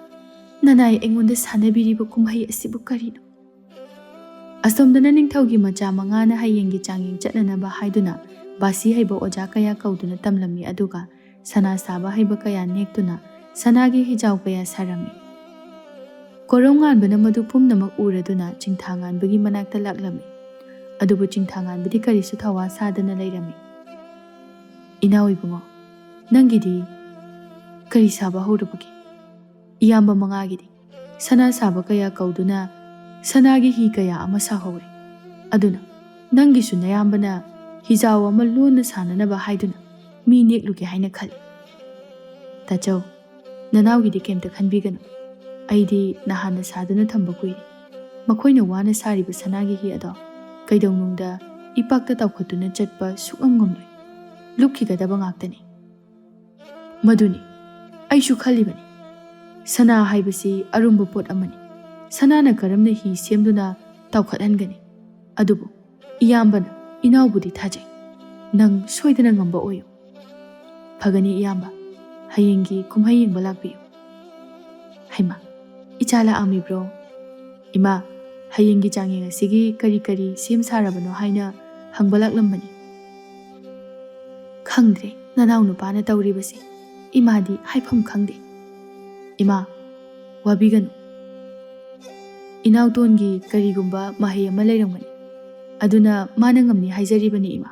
ꯅꯅꯥꯏ ꯑꯩꯉꯣꯟꯗ ꯁꯥꯟꯅꯕꯤꯔꯤꯕ ꯀꯨꯝꯍꯩ ꯑꯁꯤꯕꯨ ꯀꯔꯤꯅꯣ?" ꯑꯁꯣꯝꯗꯅ ꯅꯤꯡꯊꯧꯒꯤ ꯃꯆꯥ ꯃꯉꯥꯅ ꯍꯌꯦꯡꯒꯤ ꯆꯥꯡꯌꯦꯡ ꯆꯠꯅꯅꯕ ꯍꯥꯏꯗꯨꯅ ꯕꯥꯁꯤ ꯍꯩꯕ ꯑꯣꯖꯥ ꯀꯌꯥ ꯀꯧꯗꯨꯅ ꯇꯝꯂꯝꯃꯤ, ꯑꯗꯨꯒ ꯁꯅꯥ ꯁꯥꯕ ꯍꯩꯕ ꯀꯌꯥ ꯅꯦꯛꯇꯨꯅ ꯁꯅꯥꯒꯤ ꯍꯤꯖꯥꯎ ꯀꯌꯥ ꯁꯥꯔꯝꯃꯤ꯫ ꯀꯣꯔꯧ ꯉꯥꯟꯕꯅ ꯃꯗꯨ ꯄꯨꯝꯅꯃꯛ ꯎꯔꯗꯨꯅ ꯆꯤꯡꯊꯥ ꯉꯥꯟꯕꯒꯤ ꯃꯅꯥꯛꯇ ꯂꯥꯛꯂꯝꯃꯤ꯫ ꯑꯗꯨꯕꯨ ꯆꯤꯡꯊꯥ ꯉꯥꯟꯕꯗꯤ ꯀꯔꯤꯁꯨ ꯊꯧꯋꯥ ꯁꯥꯗꯅ ꯂꯩꯔꯝꯃꯤ꯫ "ꯏꯅꯥꯎ ꯏꯕꯨꯡꯉꯣ, ꯅꯪꯒꯤꯗꯤ ꯀꯔꯤ ꯁꯥꯕ ꯍꯧꯔꯕꯒꯦ?" "ꯏꯌꯥꯝꯕ ꯃꯉꯥꯒꯤꯗꯤ ꯁꯅꯥ ꯁꯥꯕ ꯀꯌꯥ ꯀꯧꯗꯨꯅ ꯁꯅꯥꯒꯤ ꯍꯤ ꯀꯌꯥ ꯑꯃ ꯁꯥꯍꯧꯔꯦ꯫ ꯑꯗꯨꯅ ꯅꯪꯒꯤꯁꯨ ꯅꯌꯥꯝꯕꯅ ꯍꯤꯖꯥꯎ ꯑꯃ ꯂꯣꯟꯅ ꯁꯥꯅꯅꯕ ꯍꯥꯏꯗꯨꯅ ꯃꯤ ꯅꯦꯛꯂꯨꯒꯦ ꯍꯥꯏꯅ ꯈꯜꯂꯤ꯫ ꯇꯥꯆꯧ, ꯅꯅꯥꯎꯒꯤꯗꯤ ꯀꯩꯝꯇ ꯈꯟꯕꯤꯒꯅꯨ꯫ ꯑꯩꯗꯤ ꯅꯍꯥꯟꯅ ꯁꯥꯗꯨꯅ ꯊꯝꯕ ꯀꯨꯏꯔꯦ꯫ ꯃꯈꯣꯏꯅ ꯋꯥꯅ ꯁꯥꯔꯤꯕ ꯁꯅꯥꯒꯤ ꯍꯤ ꯑꯗꯣ ꯀꯩꯗꯧꯅꯨꯡꯗ ꯏꯄꯥꯛꯇ ꯇꯥꯎꯈꯠꯇꯨꯅ ꯆꯠꯄ ꯁꯨꯛꯉꯝ ꯉꯝꯂꯣꯏ꯫ ꯂꯨꯞꯈꯤꯒꯗꯕ ꯉꯥꯛꯇꯅꯤ꯫" "ꯃꯗꯨꯅꯤ ꯑꯩꯁꯨ ꯈꯜꯂꯤꯕꯅꯤ꯫ ꯁꯅꯥ ꯍꯥꯏꯕꯁꯤ ꯑꯔꯨꯝꯕ ꯄꯣꯠ ꯑꯃꯅꯤ꯫ ꯁꯅꯥꯅ ꯀꯔꯝꯅ ꯍꯤ ꯁꯦꯝꯗꯨꯅ ꯇꯥꯎꯈꯠꯍꯟꯒꯅꯤ? ꯑꯗꯨꯕꯨ ꯏꯌꯥꯝꯕꯅ ꯏꯅꯥꯎꯕꯨꯗꯤ ꯊꯥꯖꯩ꯫ ꯅꯪ ꯁꯣꯏꯗꯅ ꯉꯝꯕ ꯑꯣꯏꯌꯨ꯫" "ꯐꯒꯅꯤ ꯏꯌꯥꯝꯕ, ꯍꯌꯦꯡꯒꯤ ꯀꯨꯝꯍꯩ ꯌꯦꯡꯕ ꯂꯥꯛꯄꯤꯌꯨ꯫" "ꯍꯩꯃꯥ, ꯏꯆꯥ ꯂꯥꯛꯑꯝꯃꯤꯕ꯭ꯔꯣ?" "ꯏꯃꯥ, ꯍꯌꯦꯡꯒꯤ ꯆꯥꯡꯌꯦꯡ ꯑꯁꯤꯒꯤ ꯀꯔꯤ ꯀꯔꯤ ꯁꯦꯝ ꯁꯥꯔꯕꯅꯣ ꯍꯥꯏꯅ ꯍꯪꯕ ꯂꯥꯛꯂꯝꯕꯅꯤ꯫" "ꯈꯪꯗ꯭ꯔꯦ ꯅꯅꯥꯎ ꯅꯨꯄꯥꯅ ꯇꯧꯔꯤꯕꯁꯦ, ꯏꯃꯥꯗꯤ ꯍꯥꯏꯐꯝ ꯈꯪꯗꯦ꯫" "ꯏꯃꯥ, ꯋꯥꯕꯤꯒꯅꯨ꯫ ꯏꯅꯥꯎꯇꯣꯟꯒꯤ ꯀꯔꯤꯒꯨꯝꯕ ꯃꯍꯩ ꯑꯃ ꯂꯩꯔꯝꯒꯅꯤ, ꯑꯗꯨꯅ ꯃꯥꯅ ꯉꯝꯅꯤ ꯍꯥꯏꯖꯔꯤꯕꯅꯤ ꯏꯃꯥ꯫"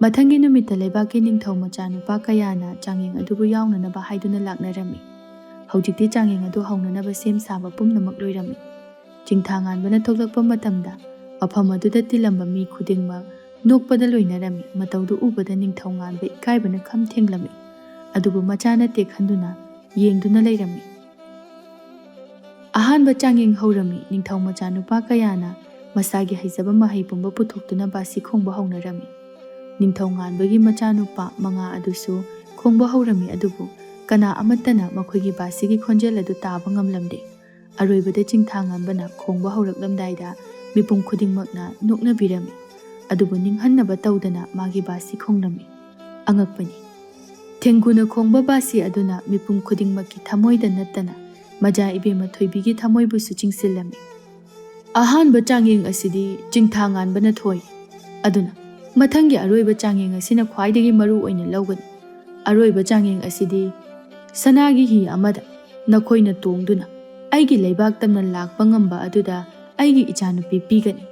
ꯃꯊꯪꯒꯤ ꯅꯨꯃꯤꯠꯇ ꯂꯩꯕꯥꯛꯀꯤ ꯅꯤꯡꯊꯧ ꯃꯆꯥꯅꯨꯄꯥ ꯀꯌꯥꯅ ꯆꯥꯡꯌꯦꯡ ꯑꯗꯨꯕꯨ ꯌꯥꯎꯅꯅꯕ ꯍꯥꯏꯗꯨꯅ ꯂꯥꯛꯅꯔꯝꯃꯤ꯫ ꯍꯧꯖꯤꯛꯇꯤ ꯆꯥꯡꯌꯦꯡ ꯑꯗꯨ ꯍꯧꯅꯅꯕ ꯁꯦꯝ ꯁꯥꯕ ꯄꯨꯝꯅꯃꯛ ꯂꯣꯏꯔꯝꯃꯤ꯫ ꯆꯤꯡꯊꯥ ꯉꯥꯟꯕꯅ ꯊꯣꯛꯂꯛꯄ ꯃꯇꯝꯗ ꯃꯐꯝ ꯑꯗꯨꯗ ꯇꯤꯜꯂꯝꯕ ꯃꯤ ꯈꯨꯗꯤꯡꯃꯛ ꯅꯣꯛꯄꯗ ꯂꯣꯏꯅꯔꯝꯃꯤ꯫ ꯃꯇꯧꯗꯨ ꯎꯕꯗ ꯅꯤꯡꯊꯧ ꯉꯥꯟꯕ ꯏꯀꯥꯏꯕꯅ ꯈꯝ ꯊꯦꯡꯂꯝꯃꯤ꯫ ꯑꯗꯨꯕꯨ ꯃꯆꯥ ꯅꯠꯇꯦ ꯈꯟꯗꯨꯅ ꯌꯦꯡꯗꯨꯅ ꯂꯩꯔꯝꯃꯤ꯫ ꯑꯍꯥꯟꯕ ꯆꯥꯡꯌꯦꯡ ꯍꯧꯔꯝꯃꯤ꯫ ꯅꯤꯡꯊꯧ ꯃꯆꯥꯅꯨꯄꯥ ꯀꯌꯥꯅ ꯃꯁꯥꯒꯤ ꯍꯩꯖꯕ ꯃꯍꯩ ꯄꯨꯝꯕ ꯄꯨꯊꯣꯛꯇꯨꯅ ꯕꯥꯁꯤ ꯈꯣꯡꯕ ꯍꯧꯅꯔꯝꯃꯤ꯫ ꯅꯤꯡꯊꯧ ꯉꯥꯟꯕꯒꯤ ꯃꯆꯥꯅꯨꯄꯥ ꯃꯉꯥ ꯑꯗꯨꯁꯨ ꯈꯣꯡꯕ ꯍꯧꯔꯝꯃꯤ, ꯑꯗꯨꯕꯨ ꯀꯅꯥ ꯑꯃꯠꯇꯅ ꯃꯈꯣꯏꯒꯤ ꯕꯥꯁꯤꯒꯤ ꯈꯣꯟꯖꯦꯜ ꯑꯗꯨ ꯇꯥꯕ ꯉꯝꯂꯝꯗꯦ꯫ ꯑꯔꯣꯏꯕꯗ ꯆꯤꯡꯊꯥ ꯉꯥꯟꯕꯅ ꯈꯣꯡꯕ ꯍꯧꯔꯛꯂꯝꯗꯥꯏꯗ ꯃꯤꯄꯨꯝ ꯈꯨꯗꯤꯡꯃꯛꯅ ꯅꯣꯛꯅꯕꯤꯔꯝꯃꯤ, ꯑꯗꯨꯕꯨ ꯅꯤꯡꯍꯟꯅꯕ ꯇꯧꯗꯅ ꯃꯥꯒꯤ ꯕꯥꯁꯤ ꯈꯣꯡꯂꯝꯃꯤ꯫ ꯑꯉꯛꯄꯅꯤ꯫ ꯊꯦꯡꯒꯨꯅ ꯈꯣꯡꯕ ꯕꯥꯁꯤ ꯑꯗꯨꯅ ꯃꯤꯄꯨꯝ ꯈꯨꯗꯤꯡꯃꯛꯀꯤ ꯊꯃꯣꯏꯗ ꯅꯠꯇꯅ ꯃꯖꯥ ꯏꯕꯦꯝꯃ ꯊꯣꯏꯕꯤꯒꯤ ꯊꯃꯣꯏꯕꯨꯁꯨ ꯆꯤꯡꯁꯤꯜꯂꯝꯃꯤ꯫ ꯑꯍꯥꯟꯕ ꯆꯥꯡꯌꯦꯡ ꯑꯁꯤꯗꯤ ꯆꯤꯡꯊꯥ ꯉꯥꯟꯕꯅ ꯊꯣꯏ꯫ ꯑꯗꯨꯅ ꯃꯊꯪꯒꯤ ꯑꯔꯣꯏꯕ ꯆꯥꯡꯌꯦꯡ ꯑꯁꯤꯅ ꯈ꯭ꯋꯥꯏꯗꯒꯤ ꯃꯔꯨ ꯑꯣꯏꯅ ꯂꯧꯒꯅꯤ꯫ ꯑꯔꯣꯏꯕ ꯆꯥꯡꯌꯦꯡ ꯑꯁꯤꯗꯤ ꯁꯅꯥꯒꯤ ꯍꯤ ꯑꯃꯗ ꯅꯈꯣꯏꯅ ꯇꯣꯡꯗꯨꯅ ꯑꯩꯒꯤ ꯂꯩꯕꯥꯛ ꯇꯝꯅ ꯂꯥꯛꯄ ꯉꯝꯕ ꯑꯗꯨꯗ ꯑꯩꯒꯤ ꯏꯆꯥꯅꯨꯄꯤ ꯄꯤꯒꯅꯤ꯫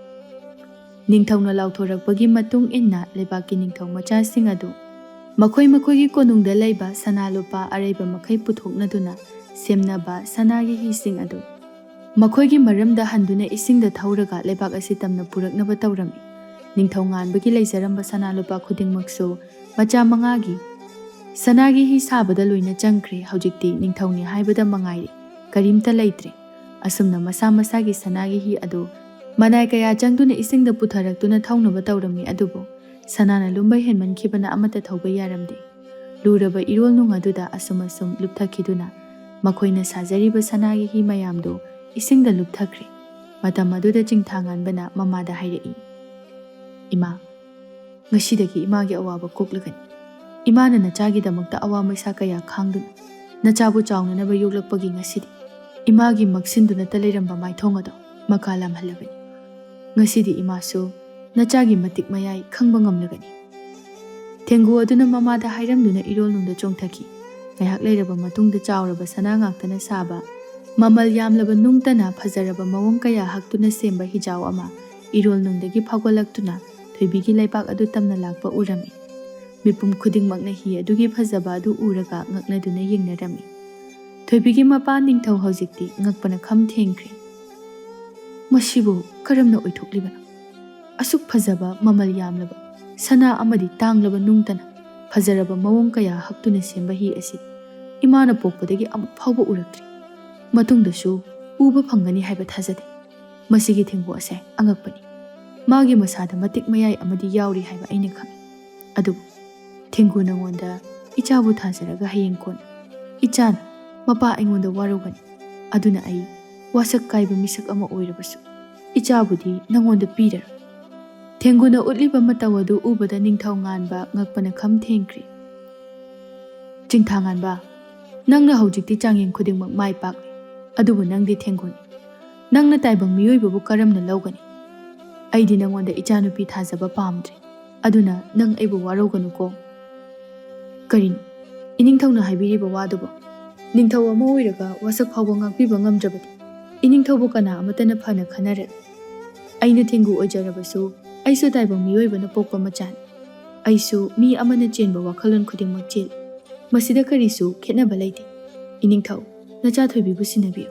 ꯅꯤꯡꯊꯧꯅ ꯂꯥꯎꯊꯣꯔꯛꯄꯒꯤ ꯃꯇꯨꯡ ꯏꯟꯅ ꯂꯩꯕꯥꯛꯀꯤ ꯅꯤꯡꯊꯧ ꯃꯆꯥꯁꯤꯡ ꯑꯗꯨ ꯃꯈꯣꯏ ꯃꯈꯣꯏꯒꯤ ꯀꯣꯅꯨꯡꯗ ꯂꯩꯕ ꯁꯅꯥ ꯂꯨꯄꯥ ꯑꯔꯩꯕ ꯃꯈꯩ ꯄꯨꯊꯣꯛꯅꯗꯨꯅ ꯁꯦꯝꯅꯕ ꯁꯅꯥꯒꯤ ꯍꯤꯁꯤꯡ ꯑꯗꯨ ꯃꯈꯣꯏꯒꯤ ꯃꯔꯝꯗ ꯍꯟꯗꯨꯅ ꯏꯁꯤꯡꯗ ꯊꯧꯔꯒ ꯂꯩꯕꯥꯛ ꯑꯁꯤ ꯇꯝꯅ ꯄꯨꯔꯛꯅꯕ ꯇꯧꯔꯝꯃꯤ꯫ ꯅꯤꯡꯊꯧ ꯉꯥꯟꯕꯒꯤ ꯂꯩꯖꯔꯝꯕ ꯁꯅꯥ ꯂꯨꯄꯥ ꯈꯨꯗꯤꯡꯃꯛꯁꯨ ꯃꯆꯥ ꯃꯉꯥꯒꯤ ꯁꯅꯥꯒꯤ ꯍꯤ ꯁꯥꯕꯗ ꯂꯣꯏꯅ ꯆꯪꯈ꯭ꯔꯦ꯫ ꯍꯧꯖꯤꯛꯇꯤ ꯅꯤꯡꯊꯧꯅꯤ ꯍꯥꯏꯕꯗ ꯃꯉꯥꯏꯔꯦ, ꯀꯔꯤꯝꯇ ꯂꯩꯇ꯭ꯔꯦ꯫ ꯑꯁꯨꯝꯅ ꯃꯁꯥ ꯃꯁꯥꯒꯤ ꯁꯅꯥꯒꯤ ꯍꯤ ꯑꯗꯨ ꯃꯅꯥꯏ ꯀꯌꯥ ꯆꯪꯗꯨꯅ ꯏꯁꯤꯡꯗ ꯄꯨꯊꯔꯛꯇꯨꯅ ꯊꯧꯅꯕ ꯇꯧꯔꯝꯃꯤ꯫ ꯑꯗꯨꯕꯨ ꯁꯅꯥꯅ ꯂꯨꯝꯕ ꯍꯦꯟꯃꯟꯈꯤꯕꯅ ꯑꯃꯠꯇ ꯊꯧꯕ ꯌꯥꯔꯝꯗꯦ꯫ ꯂꯨꯔꯕ ꯏꯔꯣꯜ ꯅꯨꯡ ꯑꯗꯨꯗ ꯑꯁꯨꯝ ꯑꯁꯨꯝ ꯂꯨꯞꯊꯈꯤꯗꯨꯅ ꯃꯈꯣꯏꯅ ꯁꯥꯖꯔꯤꯕ ꯁꯅꯥꯒꯤ ꯍꯤ ꯃꯌꯥꯝꯗꯨ ꯏꯁꯤꯡꯗ ꯂꯨꯞꯊꯈ꯭ꯔꯦ꯫ ꯃꯇꯝ ꯑꯗꯨꯗ ꯆꯤꯡꯊꯥ ꯉꯥꯟꯕꯅ ꯃꯃꯥꯗ ꯍꯥꯏꯔꯛꯏ, "ꯏꯃꯥ, ꯉꯁꯤꯗꯒꯤ ꯏꯃꯥꯒꯤ ꯑꯋꯥꯕ ꯀꯣꯛꯂꯒꯅꯤ꯫ ꯏꯃꯥꯅ ꯅꯆꯥꯒꯤꯗꯃꯛꯇ ꯑꯋꯥ ꯃꯩꯁꯥ ꯀꯌꯥ ꯈꯥꯡꯗꯨꯅ ꯅꯆꯥꯕꯨ ꯆꯥꯎꯅꯅꯕ ꯌꯣꯛꯂꯛꯄꯒꯤ ꯉꯁꯤꯗꯤ ꯏꯃꯥꯒꯤ ꯃꯛꯁꯤꯟꯗꯨꯅꯇ ꯂꯩꯔꯝꯕ ꯃꯥꯏꯊꯣꯡ ꯑꯗꯣ ꯃꯀꯥ ꯂꯥꯝꯍꯜꯂꯕꯅꯤ꯫ ꯉꯁꯤꯗꯤ ꯏꯃꯥꯁꯨ ꯅꯆꯥꯒꯤ ꯃꯇꯤꯛ ꯃꯌꯥꯏ ꯈꯪꯕ ꯉꯝꯂꯒꯅꯤ꯫" ꯊꯦꯡꯒꯨ ꯑꯗꯨꯅ ꯃꯃꯥꯗ ꯍꯥꯏꯔꯝꯗꯨꯅ ꯏꯔꯣꯜ ꯅꯨꯡꯗ ꯆꯣꯡꯊꯈꯤ꯫ ꯉꯥꯏꯍꯥꯛ ꯂꯩꯔꯕ ꯃꯇꯨꯡꯗ ꯆꯥꯎꯔꯕ ꯁꯅꯥ ꯉꯥꯛꯇꯅ ꯁꯥꯕ, ꯃꯃꯜ ꯌꯥꯝꯂꯕ ꯅꯨꯡꯇꯅ ꯐꯖꯔꯕ ꯃꯑꯣꯡ ꯀꯌꯥ ꯍꯛꯇꯨꯅ ꯁꯦꯝꯕ ꯍꯤꯖꯥꯎ ꯑꯃ ꯏꯔꯣꯜ ꯅꯨꯡꯗꯒꯤ ꯐꯥꯎꯒꯠꯂꯛꯇꯨꯅ ꯊꯣꯏꯕꯤꯒꯤ ꯂꯩꯕꯥꯛ ꯑꯗꯨ ꯇꯝꯅ ꯂꯥꯛꯄ ꯎꯔꯝꯃꯤ꯫ ꯃꯤꯄꯨꯝ ꯈꯨꯗꯤꯡꯃꯛꯅ ꯍꯤ ꯑꯗꯨꯒꯤ ꯐꯖꯕ ꯑꯗꯨ ꯎꯔꯒ ꯉꯛꯅꯗꯨꯅ ꯌꯦꯡꯅꯔꯝꯃꯤ꯫ ꯊꯣꯏꯕꯤꯒꯤ ꯃꯄꯥ ꯅꯤꯡꯊꯧ ꯍꯧꯖꯤꯛꯇꯤ ꯉꯛꯄꯅ ꯈꯝ ꯊꯦꯡꯈ꯭ꯔꯦ꯫ "ꯃꯁꯤꯕꯨ ꯀꯔꯝꯅ ꯑꯣꯏꯊꯣꯛꯂꯤꯕꯅꯣ? ꯑꯁꯨꯛ ꯐꯖꯕ, ꯃꯃꯜ ꯌꯥꯝꯂꯕ ꯁꯅꯥ ꯑꯃꯗꯤ ꯇꯥꯡꯂꯕ ꯅꯨꯡꯇꯅ ꯐꯖꯔꯕ ꯃꯑꯣꯡ ꯀꯌꯥ ꯍꯛꯇꯨꯅ ꯁꯦꯝꯕ ꯍꯤ ꯑꯁꯤ ꯏꯃꯥꯅ ꯄꯣꯛꯄꯗꯒꯤ ꯑꯃꯨꯛ ꯐꯥꯎꯕ ꯎꯔꯛꯇ꯭ꯔꯤ꯫ ꯃꯇꯨꯡꯗꯁꯨ ꯎꯕ ꯐꯪꯒꯅꯤ ꯍꯥꯏꯕ ꯊꯥꯖꯗꯦ꯫ ꯃꯁꯤꯒꯤ ꯊꯦꯡꯒꯨ ꯑꯁꯦ ꯑꯉꯛꯄꯅꯤ꯫ ꯃꯥꯒꯤ ꯃꯁꯥꯗ ꯃꯇꯤꯛ ꯃꯌꯥꯏ ꯑꯃꯗꯤ ꯌꯥꯎꯔꯤ ꯍꯥꯏꯕ ꯑꯩꯅ ꯈꯪꯏ꯫ ꯑꯗꯨꯕꯨ ꯊꯦꯡꯒꯨ ꯅꯉꯣꯟꯗ ꯏꯆꯥꯕꯨ ꯊꯥꯖꯔꯒ ꯍꯌꯦꯡ ꯀꯣꯟꯅ ꯏꯆꯥꯅ ꯃꯄꯥ ꯑꯩꯉꯣꯟꯗ ꯋꯥꯔꯧꯒꯅꯤ꯫ ꯑꯗꯨꯅ ꯑꯩ ꯋꯥꯁꯛ ꯀꯥꯏꯕ ꯃꯤꯁꯛ ꯑꯃ ꯑꯣꯏꯔꯕꯁꯨ ꯏꯆꯥꯕꯨꯗꯤ ꯅꯉꯣꯟꯗ ꯄꯤꯔꯔꯣꯏ꯫" ꯊꯦꯡꯒꯨꯅ ꯎꯠꯂꯤꯕ ꯃꯇꯧ ꯑꯗꯨ ꯎꯕꯗ ꯅꯤꯡꯊꯧ ꯉꯥꯟꯕ ꯉꯛꯄꯅ ꯈꯝ ꯊꯦꯡꯈ꯭ꯔꯦ꯫ "ꯆꯤꯡꯊꯥ ꯉꯥꯟꯕ, ꯅꯪꯅ ꯍꯧꯖꯤꯛꯇꯤ ꯆꯥꯡꯌꯦꯡ ꯈꯨꯗꯤꯡꯃꯛ ꯃꯥꯏ ꯄꯥꯛꯂꯦ꯫ ꯑꯗꯨꯕꯨ ꯅꯪꯗꯤ ꯊꯦꯡꯒꯨꯅꯤ꯫ ꯅꯪꯅ ꯇꯥꯏꯕꯪ ꯃꯤꯑꯣꯏꯕꯕꯨ ꯀꯔꯝꯅ ꯂꯧꯒꯅꯤ? ꯑꯩꯗꯤ ꯅꯪꯉꯣꯟꯗ ꯏꯆꯥꯅꯨꯄꯤ ꯊꯥꯖꯕ ꯄꯥꯝꯗ꯭ꯔꯦ꯫ ꯑꯗꯨꯅ ꯅꯪ ꯑꯩꯕꯨ ꯋꯥꯔꯧꯒꯅꯨꯀꯣ꯫" "ꯀꯔꯤꯅꯣ? ꯏꯅꯤꯡꯊꯧꯅ ꯍꯥꯏꯕꯤꯔꯤꯕ ꯋꯥꯗꯨꯕꯨ? ꯅꯤꯡꯊꯧ ꯑꯃ ꯑꯣꯏꯔꯒ ꯋꯥꯁꯛ ꯐꯥꯎꯕ ꯉꯥꯛꯄꯤꯕ ꯉꯝꯗ꯭ꯔꯕꯗꯤ ꯏꯅꯤꯡꯊꯧꯕꯨ ꯀꯅꯥ ꯑꯃꯠꯇꯅ ꯐꯅ ꯈꯟꯅꯔꯦ꯫ ꯑꯩꯅ ꯊꯦꯡꯒꯨ ꯑꯣꯏꯖꯔꯕꯁꯨ, ꯑꯩꯁꯨ ꯇꯥꯏꯕꯪ ꯃꯤꯑꯣꯏꯕꯅ ꯄꯣꯛꯄ ꯃꯆꯥꯅꯤ꯫ ꯑꯩꯁꯨ ꯃꯤ ꯑꯃꯅ ꯆꯦꯟꯕ ꯋꯥꯈꯜꯂꯣꯟ ꯈꯨꯗꯤꯡꯃꯛ ꯆꯦꯜꯂꯤ꯫ ꯃꯁꯤꯗ ꯀꯔꯤꯁꯨ ꯈꯦꯠꯅꯕ ꯂꯩꯇꯦ꯫ ꯏꯅꯤꯡꯊꯧ, ꯅꯆꯥ ꯊꯣꯏꯕꯤꯕꯨ ꯁꯤꯟꯅꯕꯤꯌꯨ꯫"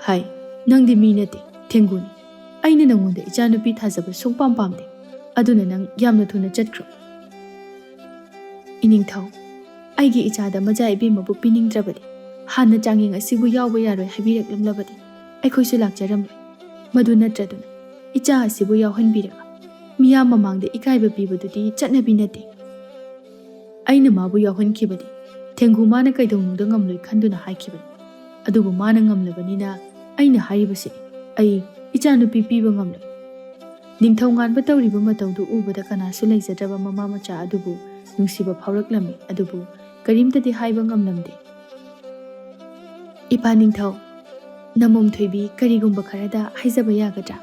"ꯍꯥꯏ, ꯅꯪꯗꯤ ꯃꯤ ꯅꯠꯇꯦ, ꯊꯦꯡꯒꯨꯅꯤ꯫ ꯑꯩꯅ ꯅꯪꯉꯣꯟꯗ ꯏꯆꯥꯅꯨꯄꯤ ꯊꯥꯖꯕ ꯁꯨꯡꯄꯥꯝ ꯄꯥꯝꯗꯦ꯫ ꯑꯗꯨꯅ ꯅꯪ ꯌꯥꯝꯅ ꯊꯨꯅ ꯆꯠꯈ꯭ꯔꯣ꯫" "ꯏꯅꯤꯡꯊꯧ, ꯑꯩꯒꯤ ꯏꯆꯥꯗ ꯃꯆꯥ ꯏꯕꯦꯝꯃꯕꯨ ꯄꯤꯅꯤꯡꯗ꯭ꯔꯕꯗꯤ, ꯍꯥꯟꯅ ꯆꯥꯡꯌꯦꯡ ꯑꯁꯤꯕꯨ ꯌꯥꯎꯕ ꯌꯥꯔꯣꯏ ꯍꯥꯏꯕꯤꯔꯛꯂꯝꯂꯕꯗꯤ ꯑꯩꯈꯣꯏꯁꯨ ꯂꯥꯛꯆꯔꯝꯂꯣꯏ꯫ ꯃꯗꯨ ꯅꯠꯇ꯭ꯔꯗꯨꯅ ꯏꯆꯥ ꯑꯁꯤꯕꯨ ꯌꯥꯎꯍꯟꯕꯤꯔꯒ ꯃꯤꯌꯥꯝ ꯃꯃꯥꯡꯗ ꯏꯀꯥꯏꯕ ꯄꯤꯕꯗꯨꯗꯤ ꯆꯠꯅꯕꯤ ꯅꯠꯇꯦ꯫ ꯑꯩꯅ ꯃꯥꯕꯨ ꯌꯥꯎꯍꯟꯈꯤꯕꯗꯤ ꯊꯦꯡꯒꯨ ꯃꯥꯅ ꯀꯩꯗꯧꯅꯨꯡꯗ ꯉꯝꯂꯣꯏ ꯈꯟꯗꯨꯅ ꯍꯥꯏꯈꯤꯕꯅꯤ꯫ ꯑꯗꯨꯕꯨ ꯃꯥꯅ ꯉꯝꯂꯕꯅꯤꯅ ꯑꯩꯅ ꯍꯥꯏꯔꯤꯕꯁꯤꯅꯤ꯫ ꯑꯩ ꯏꯆꯥꯅꯨꯄꯤ ꯄꯤꯕ ꯉꯝꯂꯣꯏ꯫" ꯅꯤꯡꯊꯧ ꯉꯥꯟꯕ ꯇꯧꯔꯤꯕ ꯃꯇꯧꯗꯨ ꯎꯕꯗ ꯀꯅꯥꯁꯨ ꯂꯩꯖꯗ꯭ꯔꯕ ꯃꯃꯥ ꯃꯆꯥ ꯑꯗꯨꯕꯨ ꯅꯨꯡꯁꯤꯕ ꯐꯥꯎꯔꯛꯂꯝꯃꯤ꯫ ꯑꯗꯨꯕꯨ ꯀꯔꯤꯝꯇꯗꯤ ꯍꯥꯏꯕ ꯉꯝꯂꯝꯗꯦ꯫ "ꯏꯄꯥ ꯅꯤꯡꯊꯧ, ꯅꯃꯣꯝ ꯊꯣꯏꯕꯤ ꯀꯔꯤꯒꯨꯝꯕ ꯈꯔꯗ ꯍꯥꯏꯖꯕ ꯌꯥꯒꯗ꯭ꯔꯥ?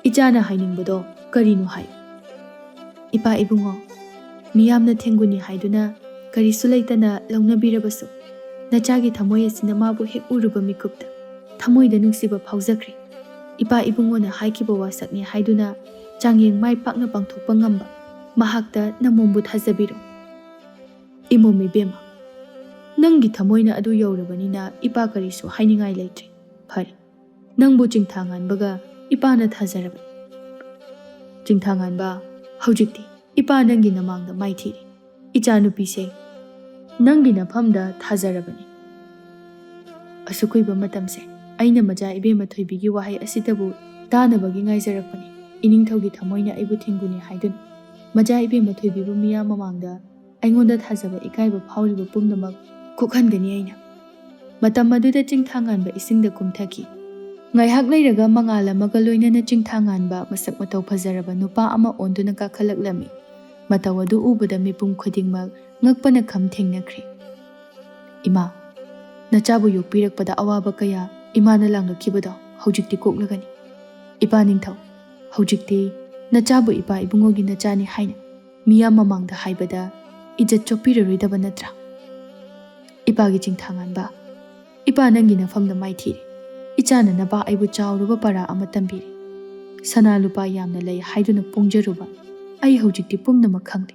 ꯏꯆꯥꯅ ꯍꯥꯏꯅꯤꯡꯕꯗꯣ ꯀꯔꯤꯅꯣ ꯍꯥꯏꯌꯨ꯫" "ꯏꯄꯥ ꯏꯕꯨꯡꯉꯣ, ꯃꯤꯌꯥꯝꯅ ꯊꯦꯡꯒꯨꯅꯤ ꯍꯥꯏꯗꯨꯅ ꯀꯔꯤꯁꯨ ꯂꯩꯇꯅ ꯂꯧꯅꯕꯤꯔꯕꯁꯨ, ꯅꯆꯥꯒꯤ ꯊꯃꯣꯏ ꯑꯁꯤꯅ ꯃꯥꯕꯨ ꯍꯦꯛ ꯎꯔꯨꯕ ꯃꯤꯀꯨꯞꯇ ꯊꯃꯣꯏꯗ ꯅꯨꯡꯁꯤꯕ ꯐꯥꯎꯖꯈ꯭ꯔꯦ꯫ ꯏꯄꯥ ꯏꯕꯨꯡꯉꯣꯅ ꯍꯥꯏꯈꯤꯕ ꯋꯥꯁꯛꯅꯤ ꯍꯥꯏꯗꯨꯅ ꯆꯥꯡꯌꯦꯡ ꯃꯥꯏ ꯄꯥꯛꯅ ꯄꯥꯡꯊꯣꯛꯄ ꯉꯝꯕ ꯃꯍꯥꯛꯇ ꯅꯃꯣꯝꯕꯨ ꯊꯥꯖꯕꯤꯔꯣ꯫" "ꯏꯃꯣꯝ ꯏꯕꯦꯝꯃ, ꯅꯪꯒꯤ ꯊꯃꯣꯏꯅ ꯑꯗꯨ ꯌꯧꯔꯕꯅꯤꯅ ꯏꯄꯥ ꯀꯔꯤꯁꯨ ꯍꯥꯏꯅꯤꯡꯉꯥꯏ ꯂꯩꯇ꯭ꯔꯦ꯫ ꯐꯔꯦ, ꯅꯪꯕꯨ ꯆꯤꯡꯊꯥꯉꯥꯟꯕꯒ ꯏꯄꯥꯅ ꯊꯥꯖꯔꯕꯅꯤ꯫" "ꯆꯤꯡꯊꯥꯉꯥꯟꯕ, ꯍꯧꯖꯤꯛꯇꯤ ꯏꯄꯥ ꯅꯪꯒꯤ ꯅꯃꯥꯡꯗ ꯃꯥꯏꯊꯤꯔꯦ꯫ ꯏꯆꯥꯅꯨꯄꯤꯁꯦ ꯅꯪꯒꯤ ꯅꯐꯝꯗ ꯊꯥꯖꯔꯕꯅꯤ꯫" ꯑꯁꯨꯛ ꯀꯨꯏꯕ ꯃꯇꯝꯁꯦ ꯑꯩꯅ ꯃꯆꯥ ꯏꯕꯦꯝꯃ ꯊꯣꯏꯕꯤꯒꯤ ꯋꯥꯍꯩ ꯑꯁꯤꯇꯕꯨ ꯇꯥꯅꯕꯒꯤ ꯉꯥꯏꯖꯔꯛꯄꯅꯤ꯫ ꯏꯅꯤꯡꯊꯧꯒꯤ ꯊꯃꯣꯏꯅ ꯑꯩꯕꯨ ꯊꯤꯡꯒꯨꯅꯤ ꯍꯥꯏꯗꯨꯅ ꯃꯆꯥ ꯏꯕꯦꯝꯃ ꯊꯣꯏꯕꯤꯕꯨ ꯃꯤꯌꯥꯝ ꯃꯃꯥꯡꯗ ꯑꯩꯉꯣꯟꯗ ꯊꯥꯖꯕ ꯏꯀꯥꯏꯕ ꯐꯥꯎꯔꯤꯕ ꯄꯨꯝꯅꯃꯛ ꯀꯣꯛꯍꯟꯒꯅꯤ ꯑꯩꯅ꯫ ꯃꯇꯝ ꯑꯗꯨꯗ ꯆꯤꯡꯊꯥꯉꯥꯟꯕ ꯏꯁꯤꯡꯗ ꯀꯨꯝꯊꯈꯤ꯫ ꯉꯥꯏꯍꯥꯛ ꯂꯩꯔꯒ ꯃꯉꯥꯜ ꯑꯃꯒ ꯂꯣꯏꯅꯅ ꯆꯤꯡꯊꯥꯉꯥꯟꯕ ꯃꯁꯛ ꯃꯇꯧ ꯐꯖꯔꯕ ꯅꯨꯄꯥ ꯑꯃ ꯑꯣꯟꯗꯨꯅ ꯀꯥꯈꯠꯂꯛꯂꯝꯃꯤ꯫ ꯃꯇꯧ ꯑꯗꯨ ꯎꯕꯗ ꯃꯤꯄꯨꯝ ꯈꯨꯗꯤꯡꯃꯛ ꯉꯛꯄꯅ ꯈꯝ ꯊꯦꯡꯅꯈ꯭ꯔꯦ꯫ "ꯏꯃꯥ, ꯅꯆꯥꯕꯨ ꯌꯣꯛꯄꯤꯔꯛꯄꯗ ꯑꯋꯥꯕ ꯀꯌꯥ ꯏꯃꯥꯅ ꯂꯥꯡꯂꯛꯈꯤꯕꯗꯣ ꯍꯧꯖꯤꯛꯇꯤ ꯀꯣꯛꯂꯒꯅꯤ꯫ ꯏꯄꯥ ꯅꯤꯡꯊꯧ, ꯍꯧꯖꯤꯛꯇꯤ ꯅꯆꯥꯕꯨ ꯏꯄꯥ ꯏꯕꯨꯡꯉꯣꯒꯤ ꯅꯆꯥꯅꯤ ꯍꯥꯏꯅ ꯃꯤꯌꯥꯝ ꯃꯃꯥꯡꯗ ꯍꯥꯏꯕꯗ ꯏꯖꯠ ꯆꯣꯞꯄꯤꯔꯔꯣꯏꯗꯕ ꯅꯠꯇ꯭ꯔꯥ? ꯏꯄꯥꯒꯤ ꯆꯤꯡꯊꯥꯉꯥꯟꯕ, ꯏꯄꯥ ꯅꯪꯒꯤ ꯅꯐꯝꯗ ꯃꯥꯏꯊꯤꯔꯦ꯫ ꯏꯆꯥꯅ ꯅꯄꯥ ꯑꯩꯕꯨ ꯆꯥꯎꯔꯕ ꯄꯔꯥ ꯑꯃ ꯇꯝꯕꯤꯔꯦ꯫ ꯁꯅꯥ ꯂꯨꯄꯥ ꯌꯥꯝꯅ ꯂꯩ ꯍꯥꯏꯗꯨꯅ ꯄꯣꯡꯖꯔꯨꯕ ꯑꯩ ꯍꯧꯖꯤꯛꯇꯤ ꯄꯨꯝꯅꯃꯛ ꯈꯪꯂꯦ꯫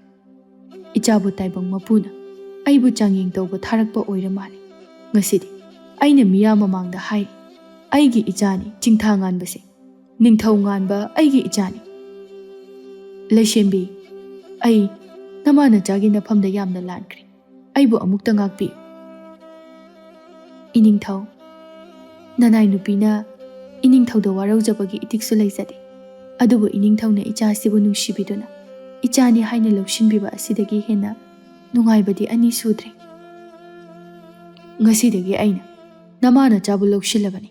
ꯏꯆꯥꯕꯨ ꯇꯥꯏꯕꯪ ꯃꯄꯨꯅ ꯑꯩꯕꯨ ꯆꯥꯡꯌꯦꯡ ꯇꯧꯕ ꯊꯥꯔꯛꯄ ꯑꯣꯏꯔ ꯃꯥꯜꯂꯦ꯫ ꯉꯁꯤꯗꯤ ꯑꯩꯅ ꯃꯤꯌꯥꯝ ꯃꯃꯥꯡꯗ ꯍꯥꯏꯔꯤ, ꯑꯩꯒꯤ ꯏꯆꯥꯅꯤ ꯆꯤꯡꯊꯥꯉꯥꯟꯕꯁꯦ, ꯅꯤꯡꯊꯧ ꯉꯥꯟꯕ ꯑꯩꯒꯤ ꯏꯆꯥꯅꯤ꯫ ꯂꯩꯁꯦꯝꯕꯤ, ꯑꯩ ꯅꯃꯥ ꯅꯆꯥꯒꯤ ꯅꯐꯝꯗ ꯌꯥꯝꯅ ꯂꯥꯟꯈ꯭ꯔꯦ꯫ ꯑꯩꯕꯨ ꯑꯃꯨꯛꯇ ꯉꯥꯛꯄꯤꯌꯨ꯫ ꯏꯅꯤꯡꯊꯧ, ꯅꯅꯥꯏ ꯅꯨꯄꯤꯅ ꯏꯅꯤꯡꯊꯧꯗ ꯋꯥꯔꯧꯖꯕꯒꯤ ꯏꯇꯤꯛꯁꯨ ꯂꯩꯖꯗꯦ꯫ ꯑꯗꯨꯕꯨ ꯏꯅꯤꯡꯊꯧꯅ ꯏꯆꯥꯁꯤꯕꯨ ꯅꯨꯡꯁꯤꯕꯤꯗꯨꯅ ꯏꯆꯥꯅꯤ ꯍꯥꯏꯅ ꯂꯧꯁꯤꯟꯕꯤꯕ ꯑꯁꯤꯗꯒꯤ ꯍꯦꯟꯅ ꯅꯨꯡꯉꯥꯏꯕꯗꯤ ꯑꯅꯤ ꯁꯨꯗ꯭ꯔꯦ꯫ ꯉꯁꯤꯗꯒꯤ ꯑꯩꯅ ꯅꯃꯥ ꯅꯆꯥꯕꯨ ꯂꯧꯁꯤꯜꯂꯕꯅꯤ꯫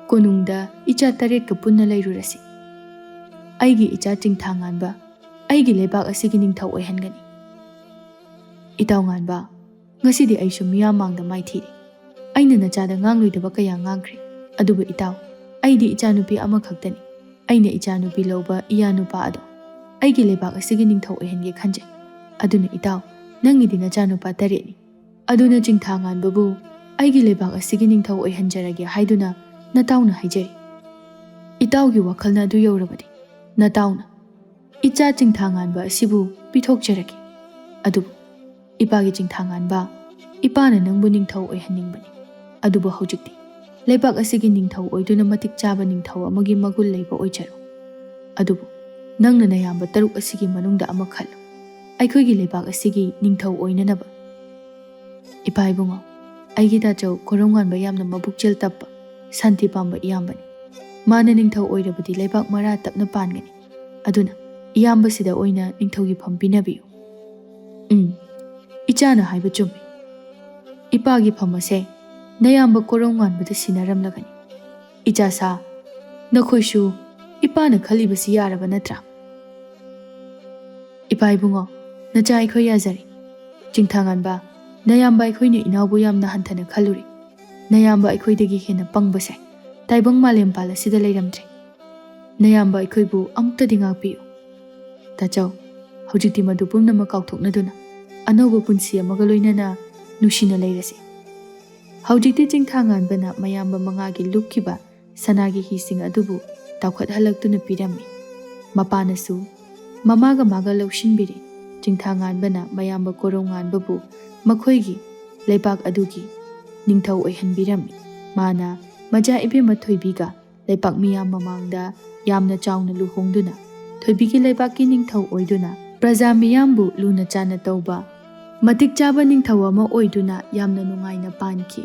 ꯀꯣꯅꯨꯡꯗ ꯏꯆꯥ ꯇꯔꯦꯠꯀ ꯄꯨꯟꯅ ꯂꯩꯔꯨꯔꯁꯤ꯫ ꯑꯩꯒꯤ ꯏꯆꯥ ꯆꯤꯡꯊꯥꯉꯥꯟꯕ ꯑꯩꯒꯤ ꯂꯩꯕꯥꯛ ꯑꯁꯤꯒꯤ ꯅꯤꯡꯊꯧ ꯑꯣꯏꯍꯟꯒꯅꯤ꯫ ꯏꯇꯥꯎ ꯉꯥꯟꯕ, ꯉꯁꯤꯗꯤ ꯑꯩꯁꯨ ꯃꯤꯌꯥꯝ ꯃꯥꯡꯗ ꯃꯥꯏꯊꯤꯔꯦ꯫ ꯑꯩꯅ ꯅꯆꯥꯗ ꯉꯥꯡꯂꯣꯏꯗꯕ ꯀꯌꯥ ꯉꯥꯡꯈ꯭ꯔꯦ꯫ ꯑꯗꯨꯕꯨ ꯏꯇꯥꯎ, ꯑꯩꯗꯤ ꯏꯆꯥꯅꯨꯄꯤ ꯑꯃꯈꯛꯇꯅꯤ꯫ ꯑꯩꯅ ꯏꯆꯥꯅꯨꯄꯤ ꯂꯧꯕ ꯏꯌꯥꯅꯨꯄꯥ ꯑꯗꯣ ꯑꯩꯒꯤ ꯂꯩꯕꯥꯛ ꯑꯁꯤꯒꯤ ꯅꯤꯡꯊꯧ ꯑꯣꯏꯍꯟꯒꯦ ꯈꯟꯖꯩ꯫ ꯑꯗꯨꯅ ꯏꯇꯥꯎ, ꯅꯪꯒꯤꯗꯤ ꯅꯆꯥꯅꯨꯄꯥ ꯇꯔꯦꯠꯅꯤ꯫ ꯑꯗꯨꯅ ꯆꯤꯡꯊꯥꯉꯥꯟꯕꯕꯨ ꯑꯩꯒꯤ ꯂꯩꯕꯥꯛ ꯑꯁꯤꯒꯤ ꯅꯤꯡꯊꯧ ꯑꯣꯏꯍꯟꯖꯔꯒꯦ ꯍꯥꯏꯗꯨꯅ ꯅꯇꯥꯎꯅ ꯍꯥꯏꯖꯔꯤ꯫ ꯏꯇꯥꯎꯒꯤ ꯋꯥꯈꯜꯅ ꯑꯗꯨ ꯌꯧꯔꯕꯗꯤ ꯅꯇꯥꯎꯅ ꯏꯆꯥ ꯆꯤꯡꯊꯥꯉꯥꯟꯕ ꯑꯁꯤꯕꯨ ꯄꯤꯊꯣꯛꯆꯔꯒꯦ꯫ ꯑꯗꯨꯕꯨ ꯏꯄꯥꯒꯤ ꯆꯤꯡꯊꯥꯉꯥꯟꯕ, ꯏꯄꯥꯅ ꯅꯪꯕꯨ ꯅꯤꯡꯊꯧ ꯑꯣꯏꯍꯟꯅꯤꯡꯕꯅꯤ꯫ ꯑꯗꯨꯕꯨ ꯍꯧꯖꯤꯛꯇꯤ ꯂꯩꯕꯥꯛ ꯑꯁꯤꯒꯤ ꯅꯤꯡꯊꯧ ꯑꯣꯏꯗꯨꯅ ꯃꯇꯤꯛ ꯆꯥꯕ ꯅꯤꯡꯊꯧ ꯑꯃꯒꯤ ꯃꯒꯨꯟ ꯂꯩꯕ ꯑꯣꯏꯖꯔꯣ꯫ ꯑꯗꯨꯕꯨ ꯅꯪꯅ ꯅꯌꯥꯝꯕ ꯇꯔꯨꯛ ꯑꯁꯤꯒꯤ ꯃꯅꯨꯡꯗ ꯑꯃ ꯈꯜꯂꯨ, ꯑꯩꯈꯣꯏꯒꯤ ꯂꯩꯕꯥꯛ ꯑꯁꯤꯒꯤ ꯅꯤꯡꯊꯧ ꯑꯣꯏꯅꯅꯕ꯫ ꯏꯄꯥ ꯏꯕꯨꯡꯉꯣ, ꯑꯩꯒꯤ ꯇꯥꯆꯧ ꯀꯣꯔꯧꯉꯥꯟꯕ ꯌꯥꯝꯅ ꯃꯕꯨꯛꯆꯦꯜ ꯇꯞꯄ, ꯁꯥꯟꯇꯤ ꯄꯥꯝꯕ ꯏꯌꯥꯝꯕꯅꯤ꯫ ꯃꯥꯅ ꯅꯤꯡꯊꯧ ꯑꯣꯏꯔꯕꯗꯤ ꯂꯩꯕꯥꯛ ꯃꯔꯥ ꯇꯞꯅ ꯄꯥꯟꯒꯅꯤ꯫ ꯑꯗꯨꯅ ꯏꯌꯥꯝꯕꯁꯤꯗ ꯑꯣꯏꯅ ꯅꯤꯡꯊꯧꯒꯤ ꯐꯝ ꯄꯤꯅꯕꯤꯌꯨ꯫ ꯎꯝ, ꯏꯆꯥꯅ ꯍꯥꯏꯕ ꯆꯨꯝꯃꯤ꯫ ꯏꯄꯥꯒꯤ ꯐꯝ ꯑꯁꯦ ꯅꯌꯥꯝꯕ ꯀꯣꯔꯧꯉꯥꯟꯕꯗ ꯁꯤꯟꯅꯔꯝꯂꯒꯅꯤ꯫ ꯏꯆꯥꯁꯥ, ꯅꯈꯣꯏꯁꯨ ꯏꯄꯥꯅ ꯈꯜꯂꯤꯕꯁꯤ ꯌꯥꯔꯕ ꯅꯠꯇ꯭ꯔꯥ? ꯏꯄꯥ ꯏꯕꯨꯡꯉꯣ, ꯅꯆꯥ ꯑꯩꯈꯣꯏ ꯌꯥꯖꯔꯦ꯫ ꯆꯤꯡꯊꯥꯉꯥꯟꯕ, ꯅꯌꯥꯝꯕ ꯑꯩꯈꯣꯏꯅ ꯏꯅꯥꯎꯕꯨ ꯌꯥꯝꯅ ꯍꯟꯊꯅ ꯈꯜꯂꯨꯔꯦ꯫ ꯅꯌꯥꯝꯕ ꯑꯩꯈꯣꯏꯗꯒꯤ ꯍꯦꯟꯅ ꯄꯪꯕꯁꯦ ꯇꯥꯏꯕꯪ ꯃꯥꯂꯦꯝꯄꯥꯜ ꯑꯁꯤꯗ ꯂꯩꯔꯝꯗ꯭ꯔꯦ꯫ ꯅꯌꯥꯝꯕ ꯑꯩꯈꯣꯏꯕꯨ ꯑꯃꯨꯛꯇꯗꯤ ꯉꯥꯛꯄꯤꯌꯨ꯫ ꯇꯥꯆꯧ, ꯍꯧꯖꯤꯛꯇꯤ ꯃꯗꯨ ꯄꯨꯝꯅꯃꯛ ꯀꯥꯎꯊꯣꯛꯅꯗꯨꯅ ꯑꯅꯧꯕ ꯄꯨꯟꯁꯤ ꯑꯃꯒ ꯂꯣꯏꯅꯅ ꯅꯨꯡꯁꯤꯅ ꯂꯩꯔꯁꯤ꯫ ꯍꯧꯖꯤꯛꯇꯤ ꯆꯤꯡꯊꯥ ꯉꯥꯟꯕꯅ ꯃꯌꯥꯝꯕ ꯃꯉꯥꯒꯤ ꯂꯨꯞꯈꯤꯕ ꯁꯅꯥꯒꯤ ꯍꯤꯁꯤꯡ ꯑꯗꯨꯕꯨ ꯇꯥꯎꯈꯠꯍꯜꯂꯛꯇꯨꯅ ꯄꯤꯔꯝꯃꯤ꯫ ꯃꯄꯥꯅꯁꯨ ꯃꯃꯥꯒ ꯃꯥꯒ ꯂꯧꯁꯤꯟꯕꯤꯔꯦ꯫ ꯆꯤꯡꯊꯥ ꯉꯥꯟꯕꯅ ꯃꯌꯥꯝꯕ ꯀꯣꯔꯧ ꯉꯥꯟꯕꯕꯨ ꯃꯈꯣꯏꯒꯤ ꯂꯩꯕꯥꯛ ꯑꯗꯨꯒꯤ ꯅꯤꯡꯊꯧ ꯑꯣꯏꯍꯟꯕꯤꯔꯝꯃꯤ꯫ ꯃꯥꯅ ꯃꯆꯥ ꯏꯕꯦꯝꯃ ꯊꯣꯏꯕꯤꯒ ꯂꯩꯄꯥꯛ ꯃꯤꯌꯥꯝ ꯃꯃꯥꯡꯗ ꯌꯥꯝꯅ ꯆꯥꯎꯅ ꯂꯨꯍꯣꯡꯗꯨꯅ ꯊꯣꯏꯕꯤꯒꯤ ꯂꯩꯕꯥꯛꯀꯤ ꯅꯤꯡꯊꯧ ꯑꯣꯏꯗꯨꯅ ꯄ꯭ꯔꯖꯥ ꯃꯤꯌꯥꯝꯕꯨ ꯂꯨꯅ ꯆꯥꯟꯅ ꯇꯧꯕ ꯃꯇꯤꯛ ꯆꯥꯕ ꯅꯤꯡꯊꯧ ꯑꯃ ꯑꯣꯏꯗꯨꯅ ꯌꯥꯝꯅ ꯅꯨꯡꯉꯥꯏꯅ ꯄꯥꯟꯈꯤ꯫